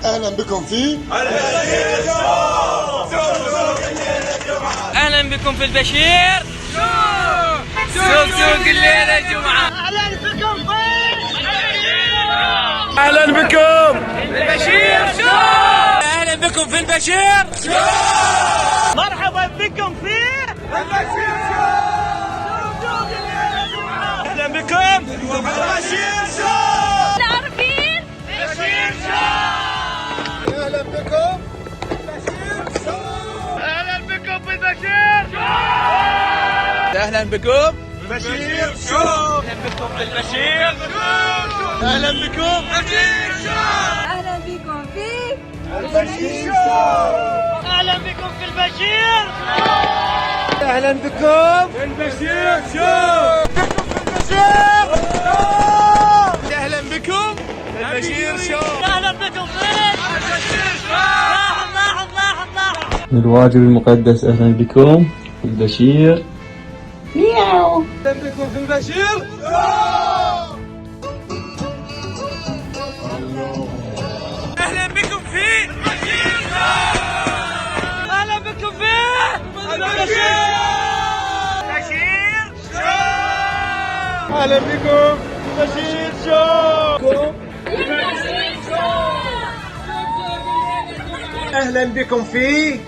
اهلا بكم في البشير شو. اهلا بكم في البشير شو. سوق الليله جمعه. اهلا بكم في اهلا بكم البشير شو. اهلا بكم في البشير شو. مرحبا بكم في البشير شو. سوق الليله جمعه. اهلا بكم البشير شو. تعرفين بشير شو. اهلا بكم البشير شو. اهلا بكم في البشير شو. اهلا بكم البشير شو. اهلا بكم في البشير شو. اهلا بكم البشير شو. أهلا بكم في البشير شو. اهلا بكم في البشير شو. اهلا بكم البشير شو. اهلا بكم البشير شو. اهلا بكم في البشير شو. الله. من الواجب المقدس أهلا بكم في البشير. اهلا بكم في البشير شو. اهلا بكم في البشير شو. اهلا بكم في البشير شو. اهلا بكم البشير شو. اهلا بكم في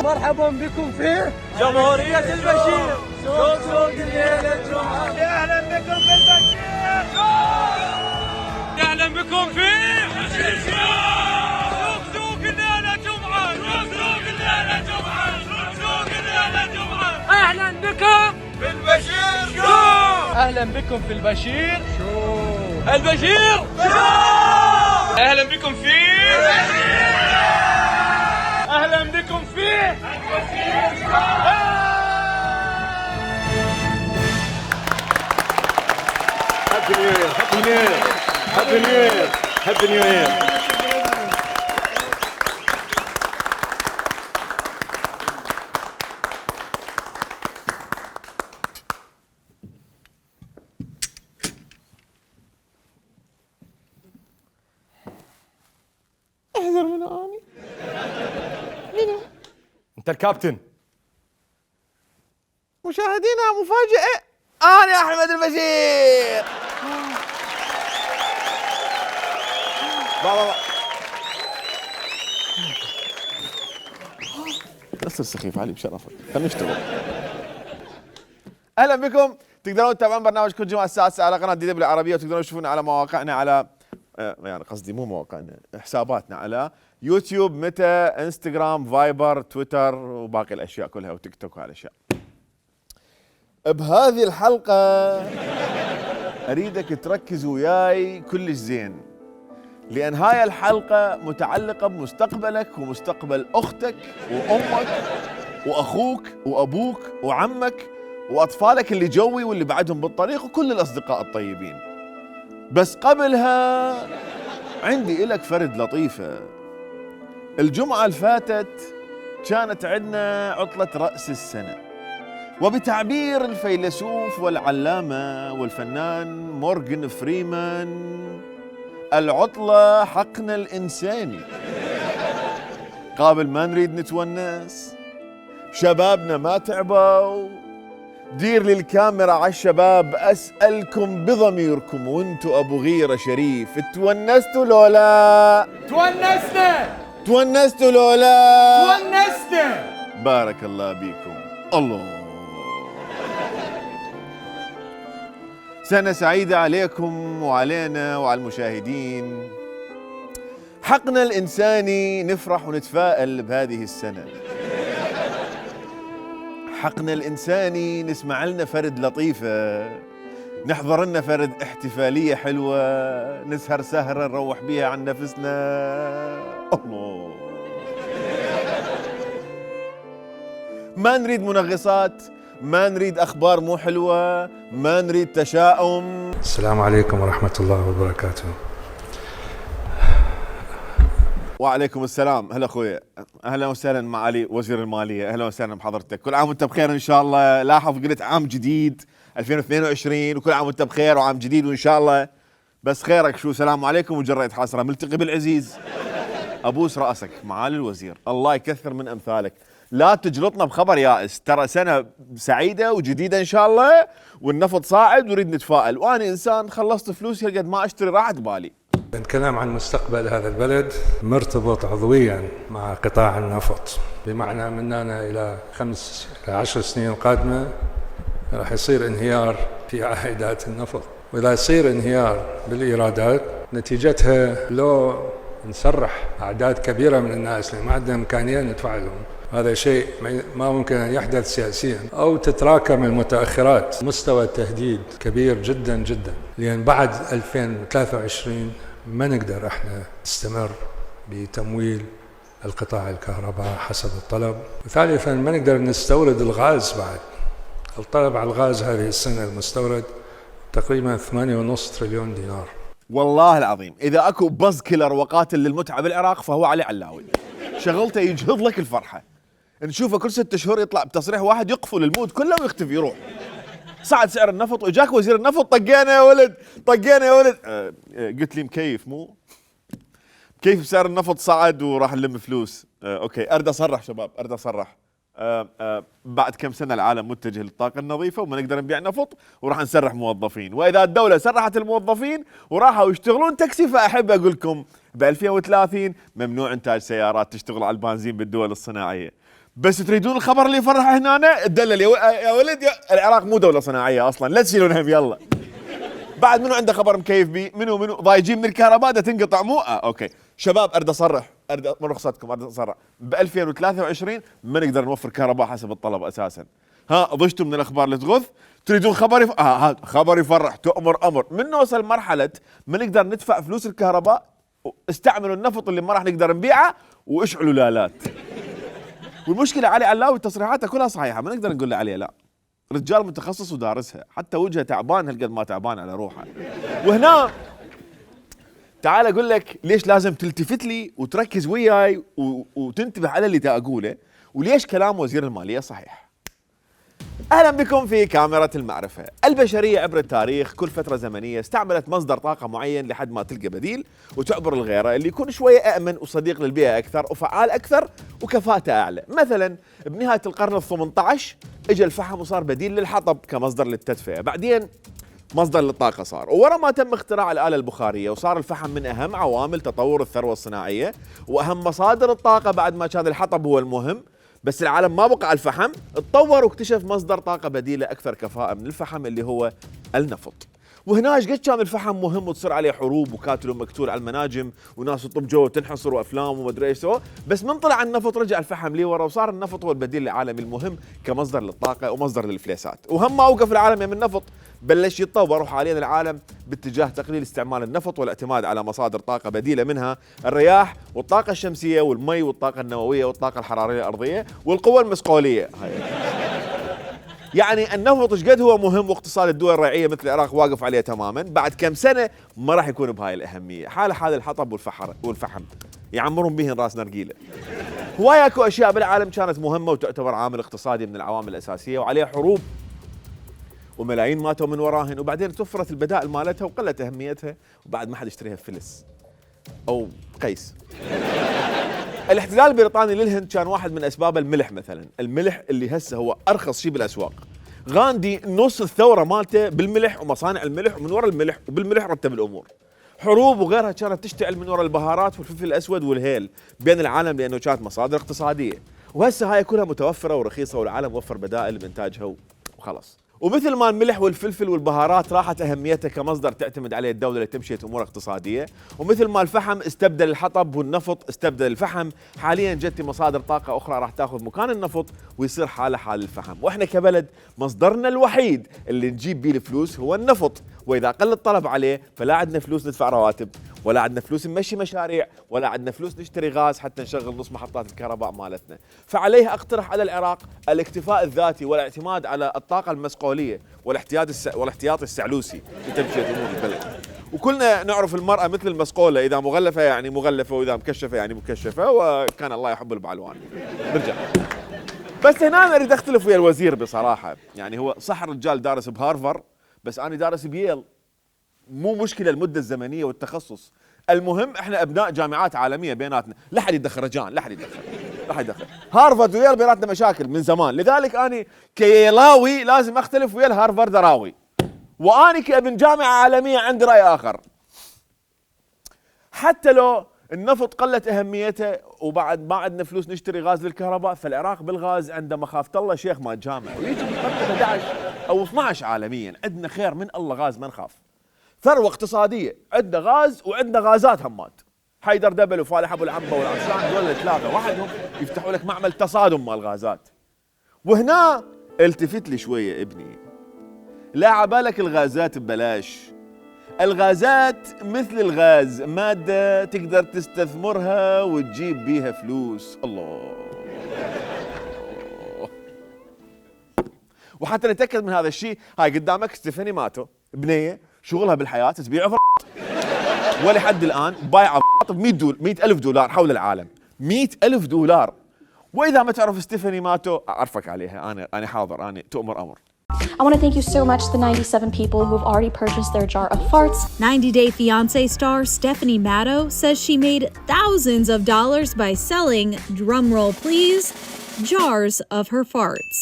مرحبا بكم في جمهورية البشير. سوق الليلة الجمعة. اهلا بكم في البشير. اهلا بكم في البشير. سوق الليلة الجمعة. سوق الليلة الجمعة. سوق الليلة الجمعة. اهلا بكم في البشير شو. اهلا بكم في البشير البشير شو. اهلا بكم في اهلا بكم في البشير شو. Happy New Year. Happy New Year. Happy New Year. Happy New Year. احذر من اني. انت الكابتن. مشاهدينا مفاجأة، انا احمد البشير. بابا لا تصير سخيف علي بشرفك، خلينا نشتغل. اهلا بكم. تقدرون تتابعون برنامج كل جمعة الساعة 9 على قناة دي بالعربية، وتقدرون تشوفونا على مواقعنا، على يعني قصدي مو مواقعنا، حساباتنا على يوتيوب، متى، انستغرام، فايبر، تويتر، وباقي الاشياء كلها، وتيك توك وهالاشياء. بهذه الحلقة اريدك تركز وياي كلش زين، لان هاي الحلقة متعلقة بمستقبلك ومستقبل اختك وامك واخوك وابوك وعمك واطفالك اللي جوي واللي بعدهم بالطريق وكل الاصدقاء الطيبين. بس قبلها عندي إلك فرد لطيفة. الجمعة الفاتت كانت عندنا عطلة رأس السنة، وبتعبير الفيلسوف والعلامة والفنان مورغان فريمان، العطلة حقنا الإنساني. قابل ما نريد نتونس، شبابنا ما تعبوا. دير لي الكاميرا على الشباب، أسألكم بضميركم وانتو أبو غيرة شريف، تونستوا لولا؟ تونستوا لولا؟ بارك الله بيكم. الله. سنة سعيدة عليكم وعلينا وعلى المشاهدين. حقنا الإنساني نفرح ونتفائل بهذه السنة. حقنا الإنساني نسمع لنا فرد لطيفة، نحضر لنا فرد احتفالية حلوة، نسهر سهرة نروح بيها عن نفسنا. الله. ما نريد منغصات، ما نريد أخبار مو حلوة، ما نريد تشاؤم. السلام عليكم ورحمة الله وبركاته. وعليكم السلام. هلا اخويا، اهلا وسهلا معالي وزير الماليه، اهلا وسهلا بحضرتك. كل عام وانت بخير ان شاء الله. لاحظ قلت عام جديد 2022، وكل عام وانت بخير وعام جديد، وان شاء الله بس خيرك شو، سلام عليكم وجريت حسره، ملتقي بالعزيز. ابوس راسك معالي الوزير، الله يكثر من امثالك، لا تجلطنا بخبر يائس، ترى سنه سعيده وجديده ان شاء الله، والنفط صاعد ونريد نتفائل، وانا انسان خلصت فلوسي قد ما اشتري راحت بالي. الكلام عن مستقبل هذا البلد مرتبط عضويا مع قطاع النفط، بمعنى من هنا إلى 5 إلى 10 سنين قادمة راح يصير انهيار في عائدات النفط، وإذا يصير انهيار بالإيرادات نتيجتها لو نسرح أعداد كبيرة من الناس اللي ما عندهم إمكانية ندفع لهم، هذا شيء ما ممكن أن يحدث سياسيا، أو تتراكم المتأخرات، مستوى التهديد كبير جدا جدا، لأن بعد 2023 ما نقدر احنا نستمر بتمويل القطاع الكهرباء حسب الطلب، وثالثا ما نقدر نستورد الغاز بعد. الطلب على الغاز هذه السنة المستورد تقريبا 8.5 تريليون دينار. والله العظيم اذا اكو باز كيلر وقاتل للمتعه بالعراق فهو علي علاوي، شغلته يجهض لك الفرحه، نشوفه كل 6 شهور يطلع بتصريح واحد يقفل المود كله ويختفي يروح. صعد سعر النفط واجاك وزير النفط، طقينا يا ولد طقينا يا ولد، قلت لي مكيف مو كيف سعر النفط صعد وراح نلم فلوس. اوكي اريد اصرح شباب، اريد اصرح، بعد كم سنه العالم متجه للطاقه النظيفه وما نقدر نبيع نفط وراح نسرح موظفين، واذا الدوله سرحت الموظفين وراحوا يشتغلون تاكسي فاحب اقول لكم ب 2030 ممنوع انتاج سيارات تشتغل على البنزين بالدول الصناعيه. بس تريدون الخبر اللي يفرح هنا الدلل يا ولد العراق مو دوله صناعيه اصلا، لا تشيلون هم يلا. بعد منو عنده خبر مكيف بيه؟ منو ضايجين من الكهرباء تنقطع مو اوكي شباب اريد اصرح، اريد من رخصتكم اريد اصرح، ب 2023 ما نقدر نوفر كهرباء حسب الطلب اساسا. ها ضجتوا من الاخبار اللي تغث؟ تريدون خبر خبر يفرح تؤمر امر. من نوصل مرحله ما نقدر ندفع فلوس الكهرباء استعملوا النفط اللي ما راح نقدر نبيعه واشعلوا لالات. والمشكله علي علاوي تصريحاته كلها صحيحه، ما نقدر نقول له عليه لا، رجال متخصص ودارسها، حتى وجهه تعبان هالقد ما تعبان على روحه. وهنا تعال اقول لك ليش لازم تلتفت لي وتركز وياي وتنتبه على اللي اقوله، وليش كلام وزير الماليه صحيح. اهلا بكم في كاميرا المعرفه. البشريه عبر التاريخ كل فتره زمنيه استعملت مصدر طاقه معين لحد ما تلقى بديل وتعبر لغيره اللي يكون شويه امن وصديق للبيئه اكثر وفعال اكثر وكفاءته اعلى. مثلا بنهايه القرن ال18 اجى الفحم وصار بديل للحطب كمصدر للتدفئه، بعدين مصدر للطاقه صار، وورا ما تم اختراع الاله البخاريه وصار الفحم من اهم عوامل تطور الثروه الصناعيه واهم مصادر الطاقه بعد ما كان الحطب هو المهم. بس العالم ما بقى على الفحم، اتطور واكتشف مصدر طاقة بديلة أكثر كفاءة من الفحم اللي هو النفط. وهنا قد كان الفحم مهم وتصير عليه حروب وكاتل ومقتول على المناجم وناس تطب جوا وتنحصر وأفلام ومدري ايش سووا، بس من طلع النفط رجع الفحم لي ورا وصار النفط هو البديل العالمي المهم كمصدر للطاقة ومصدر للفليسات. وهم ما وقف العالم يم النفط، بلش يتطور وحاليا العالم باتجاه تقليل استعمال النفط والاعتماد على مصادر طاقة بديلة منها الرياح والطاقة الشمسية والمي والطاقة النووية والطاقة الحرارية الأرضية والقوى المصقولية. يعني النفط ايش قد هو مهم واقتصاد الدول الريعية مثل العراق واقف عليه تماما، بعد كم سنة ما راح يكون بهاي الأهمية، حال الحطب والفحم يعمرون بهن راس نرجيلة. هواي اكو اشياء بالعالم كانت مهمة وتعتبر عامل اقتصادي من العوامل الأساسية وعليها حروب وملايين ماتوا من وراهن، وبعدين توفرت البدائل مالتها وقلت اهميتها وبعد ما حد يشتريها بفلس او قيس. الاحتلال البريطاني للهند كان واحد من اسباب الملح مثلا، الملح اللي هسه هو ارخص شيء بالاسواق. غاندي نص الثوره مالته بالملح ومصانع الملح ومن وراء الملح وبالملح رتب الامور. حروب وغيرها كانت تشتعل من وراء البهارات والفلفل الاسود والهيل بين العالم لانه كانت مصادر اقتصاديه، وهسه هاي كلها متوفره ورخيصه والعالم وفر بدائل لانتاجها وخلص. ومثل ما الملح والفلفل والبهارات راحت اهميتها كمصدر تعتمد عليه الدوله لتمشيه امور اقتصاديه، ومثل ما الفحم استبدل الحطب والنفط استبدل الفحم، حاليا جت مصادر طاقه اخرى راح تاخذ مكان النفط ويصير حاله حال الفحم. واحنا كبلد مصدرنا الوحيد اللي نجيب بيه الفلوس هو النفط، واذا قل الطلب عليه فلا عندنا فلوس ندفع رواتب ولا عندنا فلوس نمشي مشاريع ولا عندنا فلوس نشتري غاز حتى نشغل نص محطات الكهرباء مالتنا. فعليه اقترح على العراق الاكتفاء الذاتي والاعتماد على الطاقه المصقوليه والاحتياطي السعلوسي لتمشيه امور البلد. وكلنا نعرف المراه مثل المصقوله، اذا مغلفه يعني مغلفه واذا مكشفه يعني مكشفه، وكان الله يحب البعلوان. نرجع بس هنا انا اريد اختلف ويا الوزير بصراحه، يعني هو صح الرجال دارس بهارفر بس انا دارس بييل مو مشكله المده الزمنيه والتخصص، المهم احنا ابناء جامعات عالميه بيناتنا، لا حد يتدخل رجاء، لا حد يتدخل. هارفارد ويال بيناتنا مشاكل من زمان، لذلك اني كيلاوي لازم اختلف ويا الهارفارد راوي، واني كابن جامعه عالميه عندي راي اخر. حتى لو النفط قلت اهميته وبعد ما عندنا فلوس نشتري غاز للكهرباء، فالعراق بالغاز عنده مخافه الله شيخ ما جامع، ويجي بمرتبه 11 او 12 عالميا، عندنا خير من الله غاز ما نخاف. ثروه اقتصاديه، عندنا غاز وعندنا غازات همات. حيدر دبل وفالح ابو العنبه والعطشان دول الثلاثه وحدهم يفتحوا لك معمل تصادم مال غازات. وهنا التفت لي شويه ابني، لا عبالك الغازات ببلاش، الغازات مثل الغاز مادة تقدر تستثمرها وتجيب بيها فلوس. الله. وحتى نتأكد من هذا الشيء، هاي قدامك ستيفاني ماتو، بنية شغلها بالحياة تبيع ولحد الآن بايعة ب $100,000 حول العالم، $100,000. وإذا ما تعرف ستيفاني ماتو أعرفك عليها، أنا حاضر، أنا تؤمر أمر. I want to thank you so much to the 97 people who've already purchased their jar of farts. 90-Day Fiancé star Stephanie Matto says she made thousands of dollars by selling, drumroll please, jars of her farts.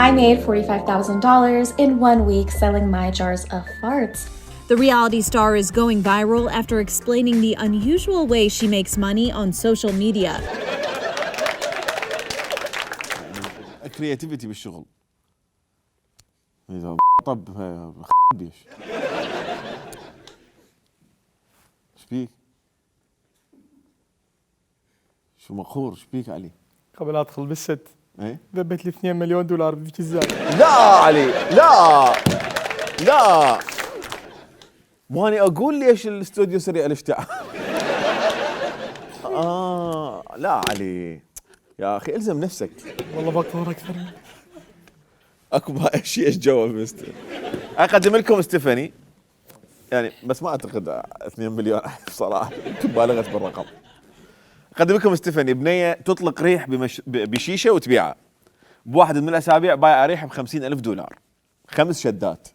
I made $45,000 in 1 week selling my jars of farts. The reality star is going viral after explaining the unusual way she makes money on social media. كرياتيفيتي بالشغل. إذا طب ايش؟ شبيك؟ شو مقهور شبيك علي؟ قبل ادخل بالست ايه؟ ذبت لي $2 مليون بيك ازاي؟ لا علي، لا واني اقول ليش الاستوديو سريع الاشتعال. لا علي يا اخي الزم نفسك. والله بقهر اكثر. اكو شيء ايش جواب مستر. اقدم لكم ستيفاني، يعني بس ما اعتقد 2 مليون بصراحه، انتم بالغت بالرقم. اقدم لكم ستيفاني، بنيه تطلق ريح بشيشه وتبيعها. بواحد من الاسابيع بايعه ريح $50,000، 5 شدات،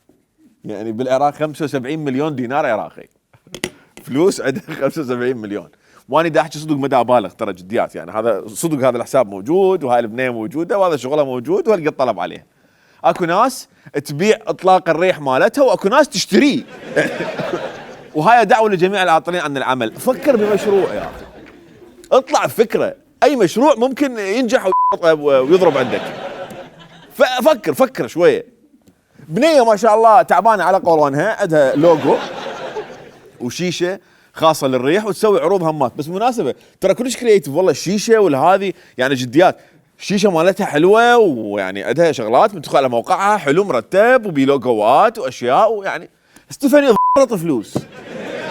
يعني بالعراق 75 مليون دينار عراقي. فلوس عندها 75 مليون. واني دا احكي صدق، ما دا ابالغ ترى، جديات يعني، هذا صدق، هذا الحساب موجود وهاي البنيه موجوده وهذا شغلها موجود وهلقى الطلب عليها. اكو ناس تبيع اطلاق الريح مالتها واكو ناس تشتريه. وهاي دعوه لجميع العاطلين عن العمل، فكر بمشروع يا اخي، اطلع بفكره، اي مشروع ممكن ينجح ويضرب عندك. فكر شويه. بنيه ما شاء الله تعبانه على قولونها، عندها لوجو وشيشه خاصه للريح وتسوي عروض همات. بس مناسبه ترى كلش كرييتيف والله، الشيشه والهذه يعني جديات. الشيشه مالتها حلوه ويعني عندها شغلات مدخل على موقعها حلو مرتب وبلوجوات واشياء، ويعني ستيفاني ضرط فلوس،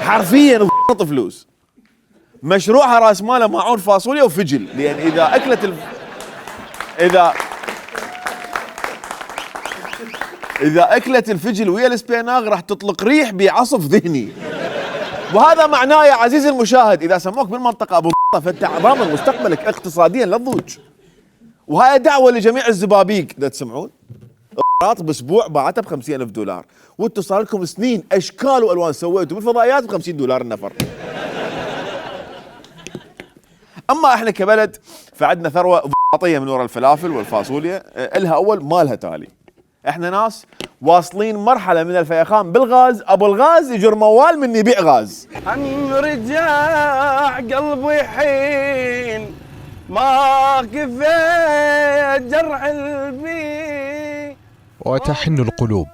حرفيا ضرط فلوس. مشروعها راس ماله معون فاصوليا وفجل، لان اذا اكلت اذا اكلت الفجل ويا الاسبيناغ راح تطلق ريح بعصف ذهني. وهذا معناه يا عزيزي المشاهد، اذا سموك بالمنطقه ابو فانت ضامن مستقبلك اقتصاديا للضوج. وهاي دعوه لجميع الزبابيق، دا تسمعون؟ باسبوع باعتها $50,000، وانتم صار لكم سنين اشكال والوان سويتوا بالفضائيات $50 النفر. اما احنا كبلد فعندنا ثروه ضباطيه من وراء الفلافل والفاصوليا، الها اول مالها تالي. احنا ناس واصلين مرحله من الفيخان بالغاز، ابو الغاز يجر موال من يبيع غاز. هم رجاع قلبي حين ما كفيت جرح البي. وتحن القلوب.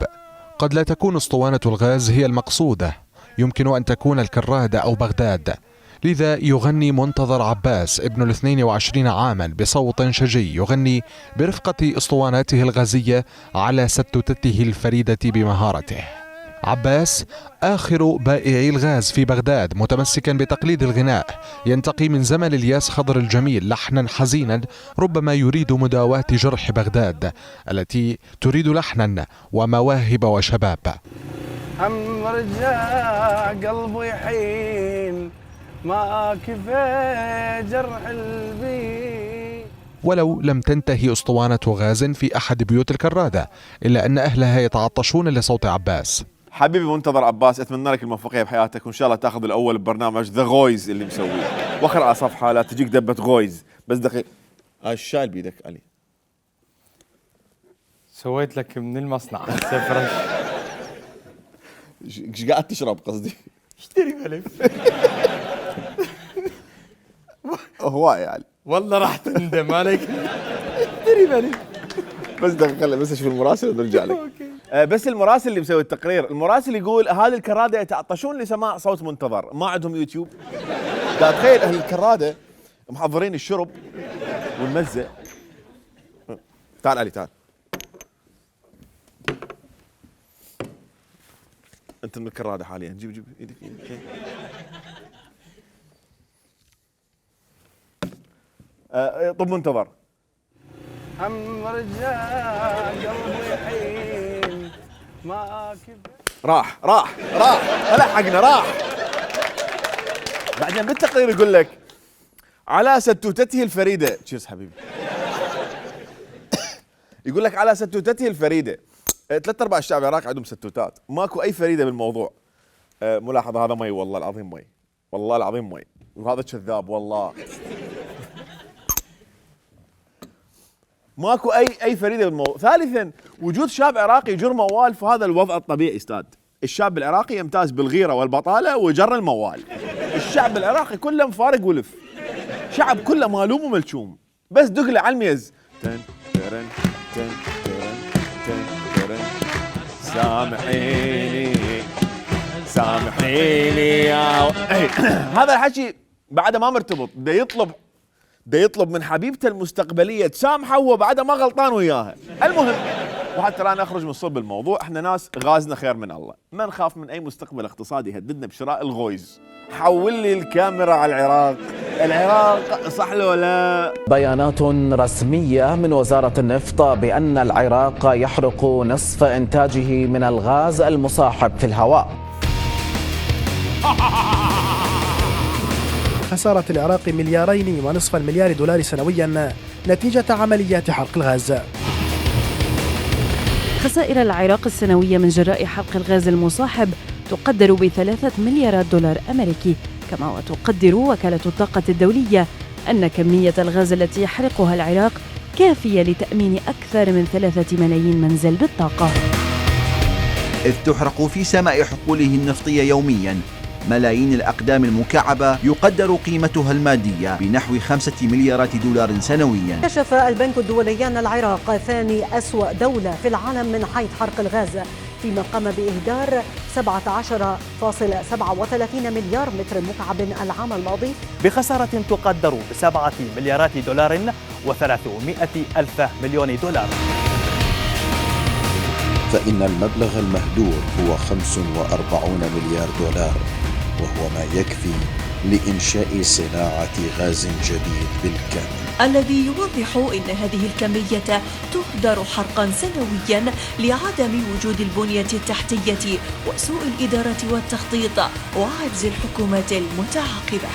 قد لا تكون اسطوانة الغاز هي المقصودة، يمكن أن تكون الكرادة أو بغداد. لذا يغني منتظر عباس ابن 22 عاما بصوت شجي، يغني برفقة اسطواناته الغازية على ستتته الفريدة بمهارته. عباس آخر بائعي الغاز في بغداد، متمسكا بتقليد الغناء، ينتقي من زمن الياس خضر الجميل لحنا حزينا ربما يريد مداواة جرح بغداد التي تريد لحنا ومواهب وشباب. هم رجاع قلبي حين ما كفى جرح البي. ولو لم تنتهي اسطوانة غاز في أحد بيوت الكرادة، إلا أن أهلها يتعطشون لصوت عباس. حبيبي منتظر عباس، اتمنى لك الموفقيه بحياتك، وان شاء الله تاخذ الاول ببرنامج ذا غويز اللي مسويه، واخر على صفحه لا تجيك دبه غويز. بس دقيقه، هاي الشاي اللي بيدك علي سويت لك من المصنع فريش. ايش قاعد تشرب قصدي؟ اشتري ملف. هواي يعني والله راح تندم عليك. اشتري ملف. بس دقيقه خلي بس اشوف المراسل ونرجع لك. بس المراسل اللي مسوي التقرير، المراسل يقول هذه الكراده يتعطشون لسماع صوت منتظر، ما عندهم يوتيوب. لا تخيل اهل الكراده محضرين الشرب والمزه. تعال علي تعال، انت من الكراده حاليا، جيب ايدك طب منتظر. هم رجع قلبي يحين ما كفى. راح لحقنا راح. بعدين بالتقرير يقول لك على ستوتته الفريده، تشيرز حبيبي. يقول لك على ستوتته الفريده، 3/4 الشعب العراقي عندهم ستوتات، ماكو اي فريده بالموضوع. ملاحظه هذا مي، والله العظيم مي، والله العظيم مي، وهذا كذاب والله. ماكو اي فريده بالموضوع. ثالثا وجود شاب عراقي يجر موال، فهذا الوضع الطبيعي استاذ. الشاب العراقي يمتاز بالغيره والبطاله وجر الموال. الشعب العراقي كله مفارق ولف، شعب كله مالوم وملشوم، بس دقله على الميز تن ترن تن ترن تن ترن. سامحيني يا هذا الحكي بعده ما مرتبط، ده يطلب من حبيبته المستقبليه تسامحه وهو بعده ما غلطان وياها. المهم، وحتى لا نخرج من صلب الموضوع، احنا ناس غازنا خير من الله، ما نخاف من اي مستقبل اقتصادي يهددنا بشراء الغويز. حول لي الكاميرا على العراق صح له ولا؟ بيانات رسمية من وزارة النفط بأن العراق يحرق نصف إنتاجه من الغاز المصاحب في الهواء. خسارة العراق 2.5 مليار دولار سنويا نتيجة عمليات حرق الغاز. خسائر العراق السنوية من جراء حرق الغاز المصاحب تقدر ب3 مليارات دولار أمريكي، كما وتقدر وكالة الطاقة الدولية أن كمية الغاز التي يحرقها العراق كافية لتأمين أكثر من 3 ملايين منزل بالطاقة. إذ تحرق في سماء حقوله النفطية يومياً ملايين الأقدام المكعبة يقدر قيمتها المادية بنحو 5 مليارات دولار سنويا. كشف البنك الدولي أن العراق ثاني أسوأ دولة في العالم من حيث حرق الغاز، فيما قام بإهدار 17.37 مليار متر مكعب العام الماضي، بخسارة تقدر ب7 مليارات دولار و300 ألف مليون دولار. فإن المبلغ المهدور هو 45 مليار دولار، وهو ما يكفي لإنشاء صناعة غاز جديد بالكامل، الذي يوضح أن هذه الكمية تهدر حرقا سنويا لعدم وجود البنية التحتية وسوء الإدارة والتخطيط وعجز الحكومات المتعاقبة.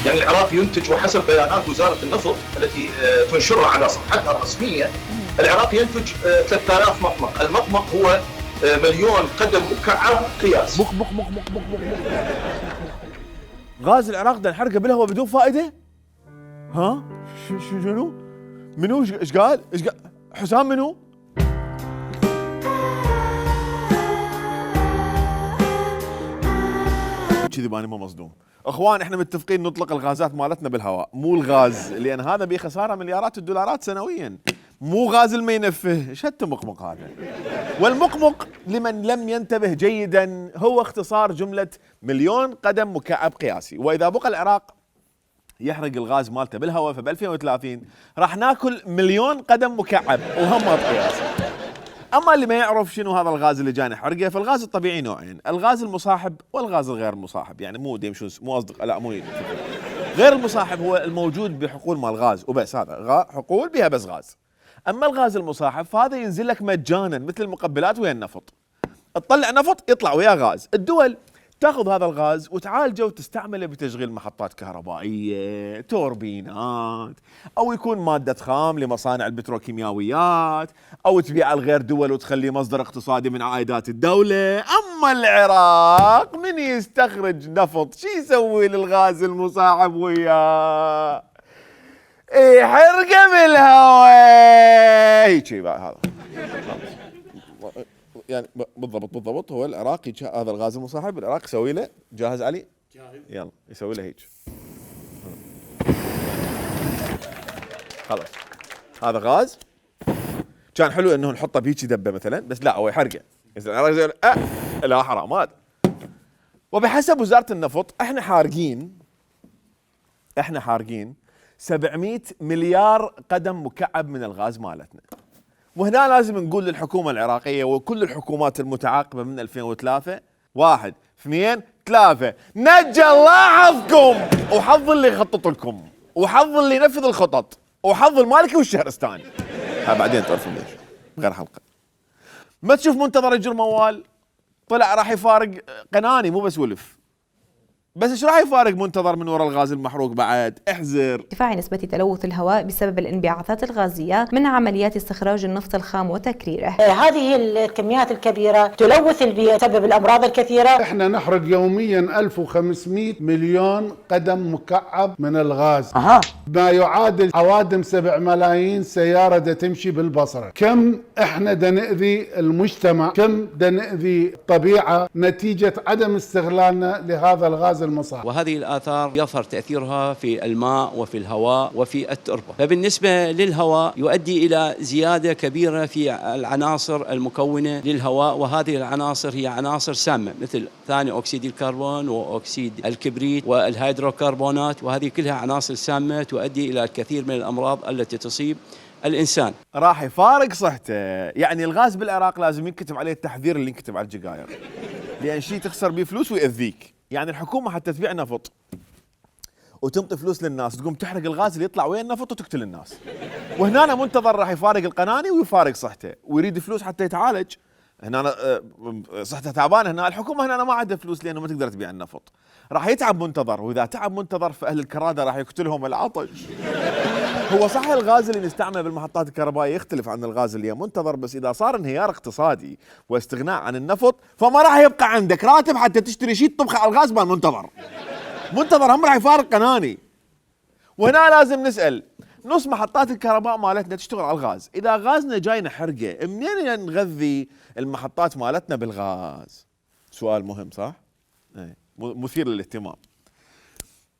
يعني العراق ينتج، وحسب بيانات وزارة النفط التي تنشرها على صفحتها الرسمية، العراق ينتج 3000 مطمق، المطمق هو 1,000,000 قدم مكعب قياس. بخ غاز العراق ده نحرقه بالهواء بدون فائدة؟ ها؟ شنو؟ منو؟ ايش قال؟ حسام منو؟ كذي باني ما مصدوم. اخوان احنا متفقين نطلق الغازات مالتنا بالهواء، مو الغاز، لان هذا بيه خساره مليارات الدولارات سنويا، مو غاز المي ينفه. ايش هالتمقمق هذا؟ والمقمق لمن لم ينتبه جيدا هو اختصار جمله 1,000,000 قدم مكعب قياسي، واذا بقى العراق يحرق الغاز مالته بالهواء فب 2030 راح ناكل 1,000,000 قدم مكعب وهم قياسي. اما اللي ما يعرف شنو هذا الغاز اللي جاي نحرقه، فالغاز الطبيعي نوعين، الغاز المصاحب والغاز الغير المصاحب، يعني مو ديمشون مو اصدق، لا مو غير المصاحب هو الموجود بحقول مال غاز وبس، هذا حقول بها بس غاز. اما الغاز المصاحب فهذا ينزل لك مجانا مثل المقبلات ويا النفط، تطلع نفط يطلع ويا غاز. الدول تاخذ هذا الغاز وتعالجه وتستعمله بتشغيل محطات كهربائيه، توربينات، او يكون ماده خام لمصانع البتروكيماويات، او تبيعه لغير دول وتخليه مصدر اقتصادي من عائدات الدوله. اما العراق من يستخرج نفط شو يسوي للغاز المصاحب وياه؟ حرقه بالهواء هيك بقى. هذا يعني بالضبط هو العراقي هذا الغاز المصاحب العراق يسوي له. جاهز علي؟ جاهز. يلا يسوي له هيك. خلاص هذا غاز كان حلو انه نحطه بهيك دبه مثلا، بس لا هو يحرقه. لا حرام هذا. وبحسب وزاره النفط احنا حارقين 700 مليار قدم مكعب من الغاز مالتنا. وهنا لازم نقول للحكومة العراقية وكل الحكومات المتعاقبة من 2003 1 2 3 نجى الله حظكم وحظ اللي يخطط لكم وحظ اللي ينفذ الخطط وحظ المالكي والشهرستاني. بعدين تعرفون ليش غير حلقة. ما تشوف منتظر يجر موال طلع راح يفارق قناني مو بس ولف، بس ايش راح يفارق منتظر من وراء الغاز المحروق بعد؟ احذر. ارتفاع نسبة تلوث الهواء بسبب الانبعاثات الغازية من عمليات استخراج النفط الخام وتكريره. هذه الكميات الكبيرة تلوث البيئة، تسبب الأمراض الكثيرة. احنا نحرق يوميا 1500 مليون قدم مكعب من الغاز، ما يعادل عوادم 7 ملايين سيارة دا تمشي بالبصرة. كم احنا دا نأذي المجتمع، كم دا نأذي الطبيعة نتيجة عدم استغلالنا لهذا الغاز المصاحب. وهذه الآثار يظهر تأثيرها في الماء وفي الهواء وفي التربة. فبالنسبة للهواء يؤدي إلى زيادة كبيرة في العناصر المكونة للهواء، وهذه العناصر هي عناصر سامة مثل ثاني أكسيد الكربون وأكسيد الكبريت والهيدروكربونات، وهذه كلها عناصر سامة تؤدي إلى الكثير من الأمراض التي تصيب الإنسان. راح يفارق صحته. يعني الغاز بالعراق لازم ينكتب عليه التحذير اللي ينكتب على الجقاير، لأن شيء تخسر بيه فلوس ويأذيك. يعني الحكومة حتى تبيع نفط وتنطي فلوس للناس تقوم تحرق الغاز اللي يطلع ويا النفط وتقتل الناس. وهنا منتظر راح يفارق القناني ويفارق صحته ويريد فلوس حتى يتعالج. هنا صحته تعبانه، هنا الحكومة هنا ما عندها فلوس لأنه ما تقدر تبيع النفط. راح يتعب منتظر، وإذا تعب منتظر فأهل الكرادة راح يقتلهم العطش. هو صح الغاز اللي نستعمله بالمحطات الكهربائية يختلف عن الغاز اللي منتظر، بس إذا صار انهيار اقتصادي واستغناء عن النفط فما راح يبقى عندك راتب حتى تشتري شيء تطبخ على الغاز مال منتظر هم راح يفارق قناني. وهنا لازم نسأل، نص محطات الكهرباء مالتنا تشتغل على الغاز، إذا غازنا جاي نحرقه منين نغذي المحطات مالتنا بالغاز؟ سؤال مهم صح؟ مثير للاهتمام.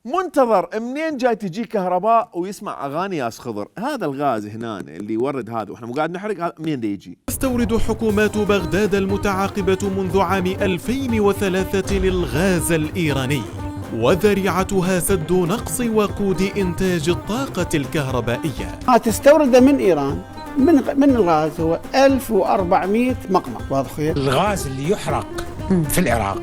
منتظر منين جاي تجي كهرباء ويسمع اغاني ياس خضر؟ هذا الغاز هنا اللي يورد هذا واحنا مو قاعد نحرق، منين دا يجي؟ تستورد حكومات بغداد المتعاقبة منذ عام 2003 الغاز الإيراني، وذريعتها سد نقص وقود إنتاج الطاقة الكهربائية. ما تستورد من إيران من الغاز هو 1400 مقمع. واضح؟ الغاز اللي يحرق في العراق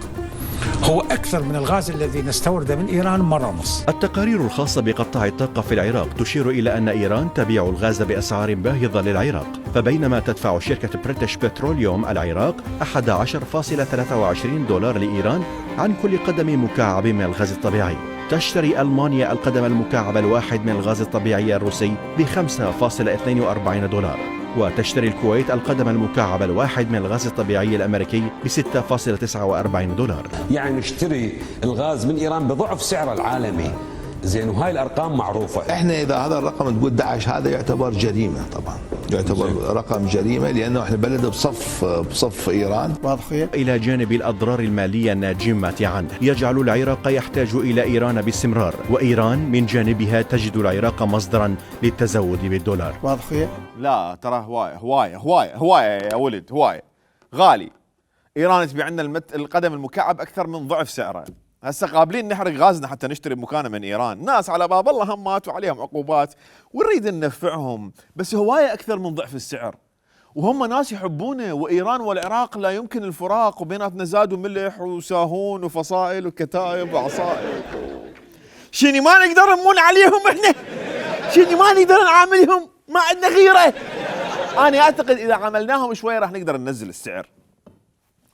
هو أكثر من الغاز الذي نستورده من إيران مرة ونص. التقارير الخاصة بقطاع الطاقة في العراق تشير إلى أن إيران تبيع الغاز بأسعار باهظة للعراق، فبينما تدفع شركة بريتش بتروليوم العراق 11.23 دولار لإيران عن كل قدم مكعب من الغاز الطبيعي، تشتري ألمانيا القدم المكعب الواحد من الغاز الطبيعي الروسي ب 5.42 دولار، وتشتري الكويت القدم المكعب الواحد من الغاز الطبيعي الأمريكي ب 6.49 دولار. يعني نشتري الغاز من إيران بضعف سعره العالمي. زين، وهاي الأرقام معروفة. احنا إذا هذا الرقم تقول داعش هذا يعتبر جريمة، طبعا يعتبر رقم جريمة لأنه احنا بلد بصف إيران. إلى جانب الأضرار المالية الناجمة عنه، يجعل العراق يحتاج إلى إيران باستمرار، وإيران من جانبها تجد العراق مصدرا للتزود بالدولار. لا ترى هواية يا ولد، هواية غالي. إيران تبيع لنا القدم المكعب أكثر من ضعف سعره. هسه قابلين نحرق غازنا حتى نشتري بمكانه من إيران. ناس على باب الله هم ماتوا عليهم عقوبات ونريد ننفعهم، بس هواية أكثر من ضعف السعر، وهم ناس يحبونه. وإيران والعراق لا يمكن الفراق، وبيناتنا زاد وملح وساهون وفصائل وكتائب وعصائب. شيني ما نقدر نمون عليهم احنا، شيني ما نقدر نعاملهم، ما عندنا غيرة. أنا أعتقد إذا عملناهم شوية راح نقدر ننزل السعر.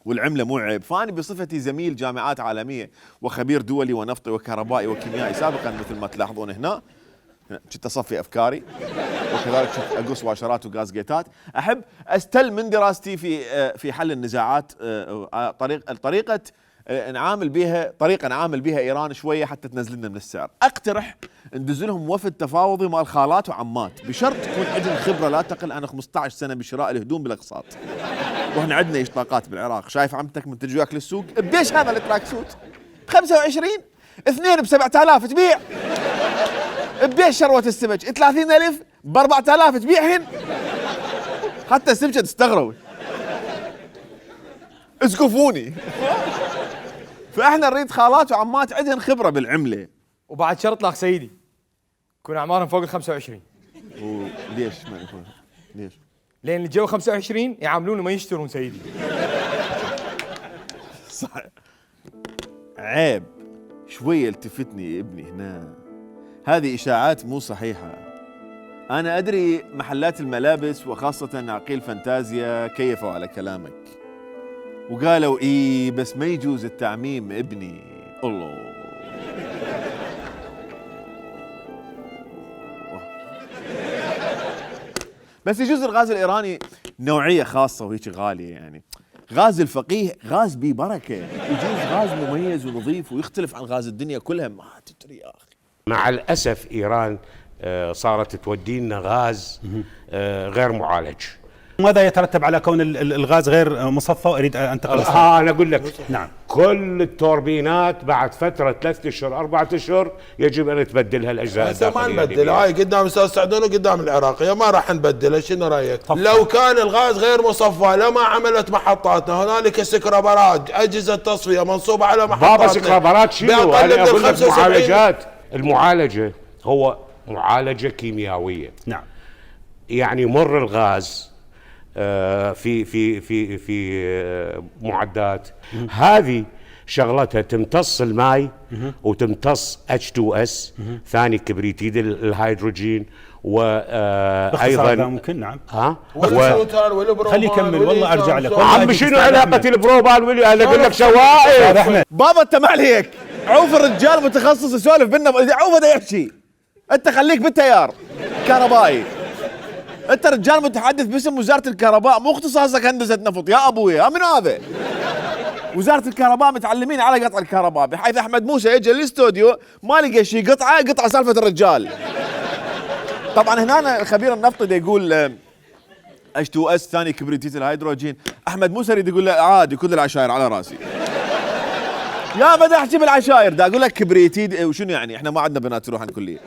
والعملة مو عيب. فأنا بصفتي زميل جامعات عالمية وخبير دولي ونفطي وكهربائي وكيميائي سابقا مثل ما تلاحظون هنا، كنت أصفي أفكاري وكذلك كنت أقص واشرات وغاز جيتات. أحب أستل من دراستي في حل النزاعات طريقة نعامل بها إيران شوية حتى تنزل لنا من السعر. أقترح ندز لهم وفد تفاوضي مال خالات وعمات بشرط تكون عندهم خبرة لا تقل عن 15 سنة بشراء الهدوم بالأقساط. واحنا عندنا اشتاقات بالعراق، شايف عمتك من تجي وياك للسوق بديش هذا التراك سوت 25 2 ب7000 تبيع، بديش شروة السمك 30,000 ب4000 تبيعهن، حتى السمكة تستغرب اسقفوني. فاحنا نريد خالات وعمات عندهن خبرة بالعملة. وبعد شرط لاخ سيدي يكون اعمارهم فوق ال 25. وليش ما يكون؟ ليش؟ لان اللي جو 25 يعاملون وما يشترون سيدي. صح. عيب شوية التفتني ابني هنا، هذه إشاعات مو صحيحة. أنا أدري محلات الملابس وخاصة عقيل فانتازيا كيفوا على كلامك وقالوا إيه بس ما يجوز التعميم ابني. الله بس يجوز الغاز الإيراني نوعية خاصة وهيك غالية، يعني غاز الفقيه غاز بيه بركة، يجوز غاز مميز ونظيف ويختلف عن غاز الدنيا كلها. ما تدري يا أخي. مع الأسف إيران صارت تودي لنا غاز غير معالج. ماذا يترتب على كون الغاز غير مصفى؟ أريد أن أنتقل. أنا أقول لك نعم. كل التوربينات بعد فترة 3 أشهر 4 أشهر يجب أن تبدلها الأجزاء الداخلية. ما نبدلها، هاي قدام أستاذ سعدون وقدام العراقية ما راح نبدلها. شنو رأيك؟ لو كان الغاز غير مصفى لما عملت محطاتنا. هنالك سكرابرات أجهزة تصفية منصوبة على محطاتنا. بابا سكرابرات شنو؟ أنا أقول لك معالجات. المعالجة هو معالجة كيميائية. نعم. يعني مر الغاز في معدات هذه شغلتها تمتص الماء وتمتص H2S ثاني كبريتيد الهيدروجين وايضا ممكن. نعم. خلي يكمل والله ارجع لك. عم شنو علاقه البروبان انا اقول لك شوائب. بابا انت ما عليك، عوف الرجال متخصص يسولف بينا، عوف بده يحكي، انت خليك بالتيار كهربائي. انت رجال متحدث باسم وزارة الكهرباء، مو اختصاصك هندسة نفط يا ابويا. من هذا؟ وزارة الكهرباء متعلمين على قطع الكهرباء، بحيث احمد موسى يجي الاستوديو ما لقى شيء قطعة سالفة الرجال. طبعا هنا الخبير النفطي دا يقول H2S ثاني كبريتيت الهيدروجين، احمد موسى يريد يقول له عادي كل العشاير على راسي. يا بدي احكي بالعشاير، دا اقول لك كبريتيد وشنو يعني؟ احنا ما عندنا بنات تروح عن كلية.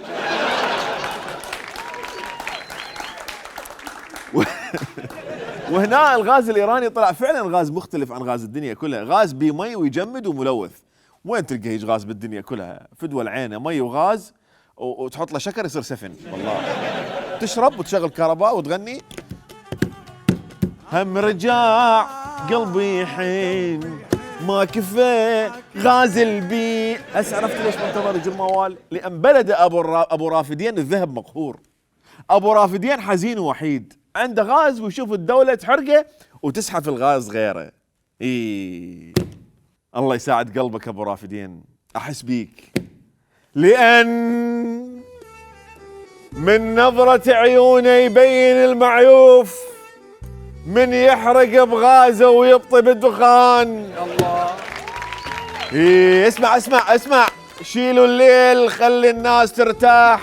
وهنا الغاز الإيراني طلع فعلا غاز مختلف عن غاز الدنيا كلها، غاز بمي ويجمد وملوث. وين تلقى هيج غاز بالدنيا كلها؟ فدوى العينة مي وغاز وتحط له شكر يصير سفن. والله تشرب وتشغل كهرباء وتغني هم رجع قلبي حين ما كفى غاز البي. هسه عرفت ليش منتظر يجي الموال؟ لأن بلد أبو رافدين الذهب مقهور. أبو رافدين حزين ووحيد، عنده غاز ويشوف الدولة تحرقه وتسحب الغاز غيره. إيه الله يساعد قلبك أبو رافدين، أحس بيك. لأن من نظرة عيونه يبين المعيوف، من يحرق بغازه ويبطي بالدخان. الله. إيه اسمع شيلوا الليل خلي الناس ترتاح،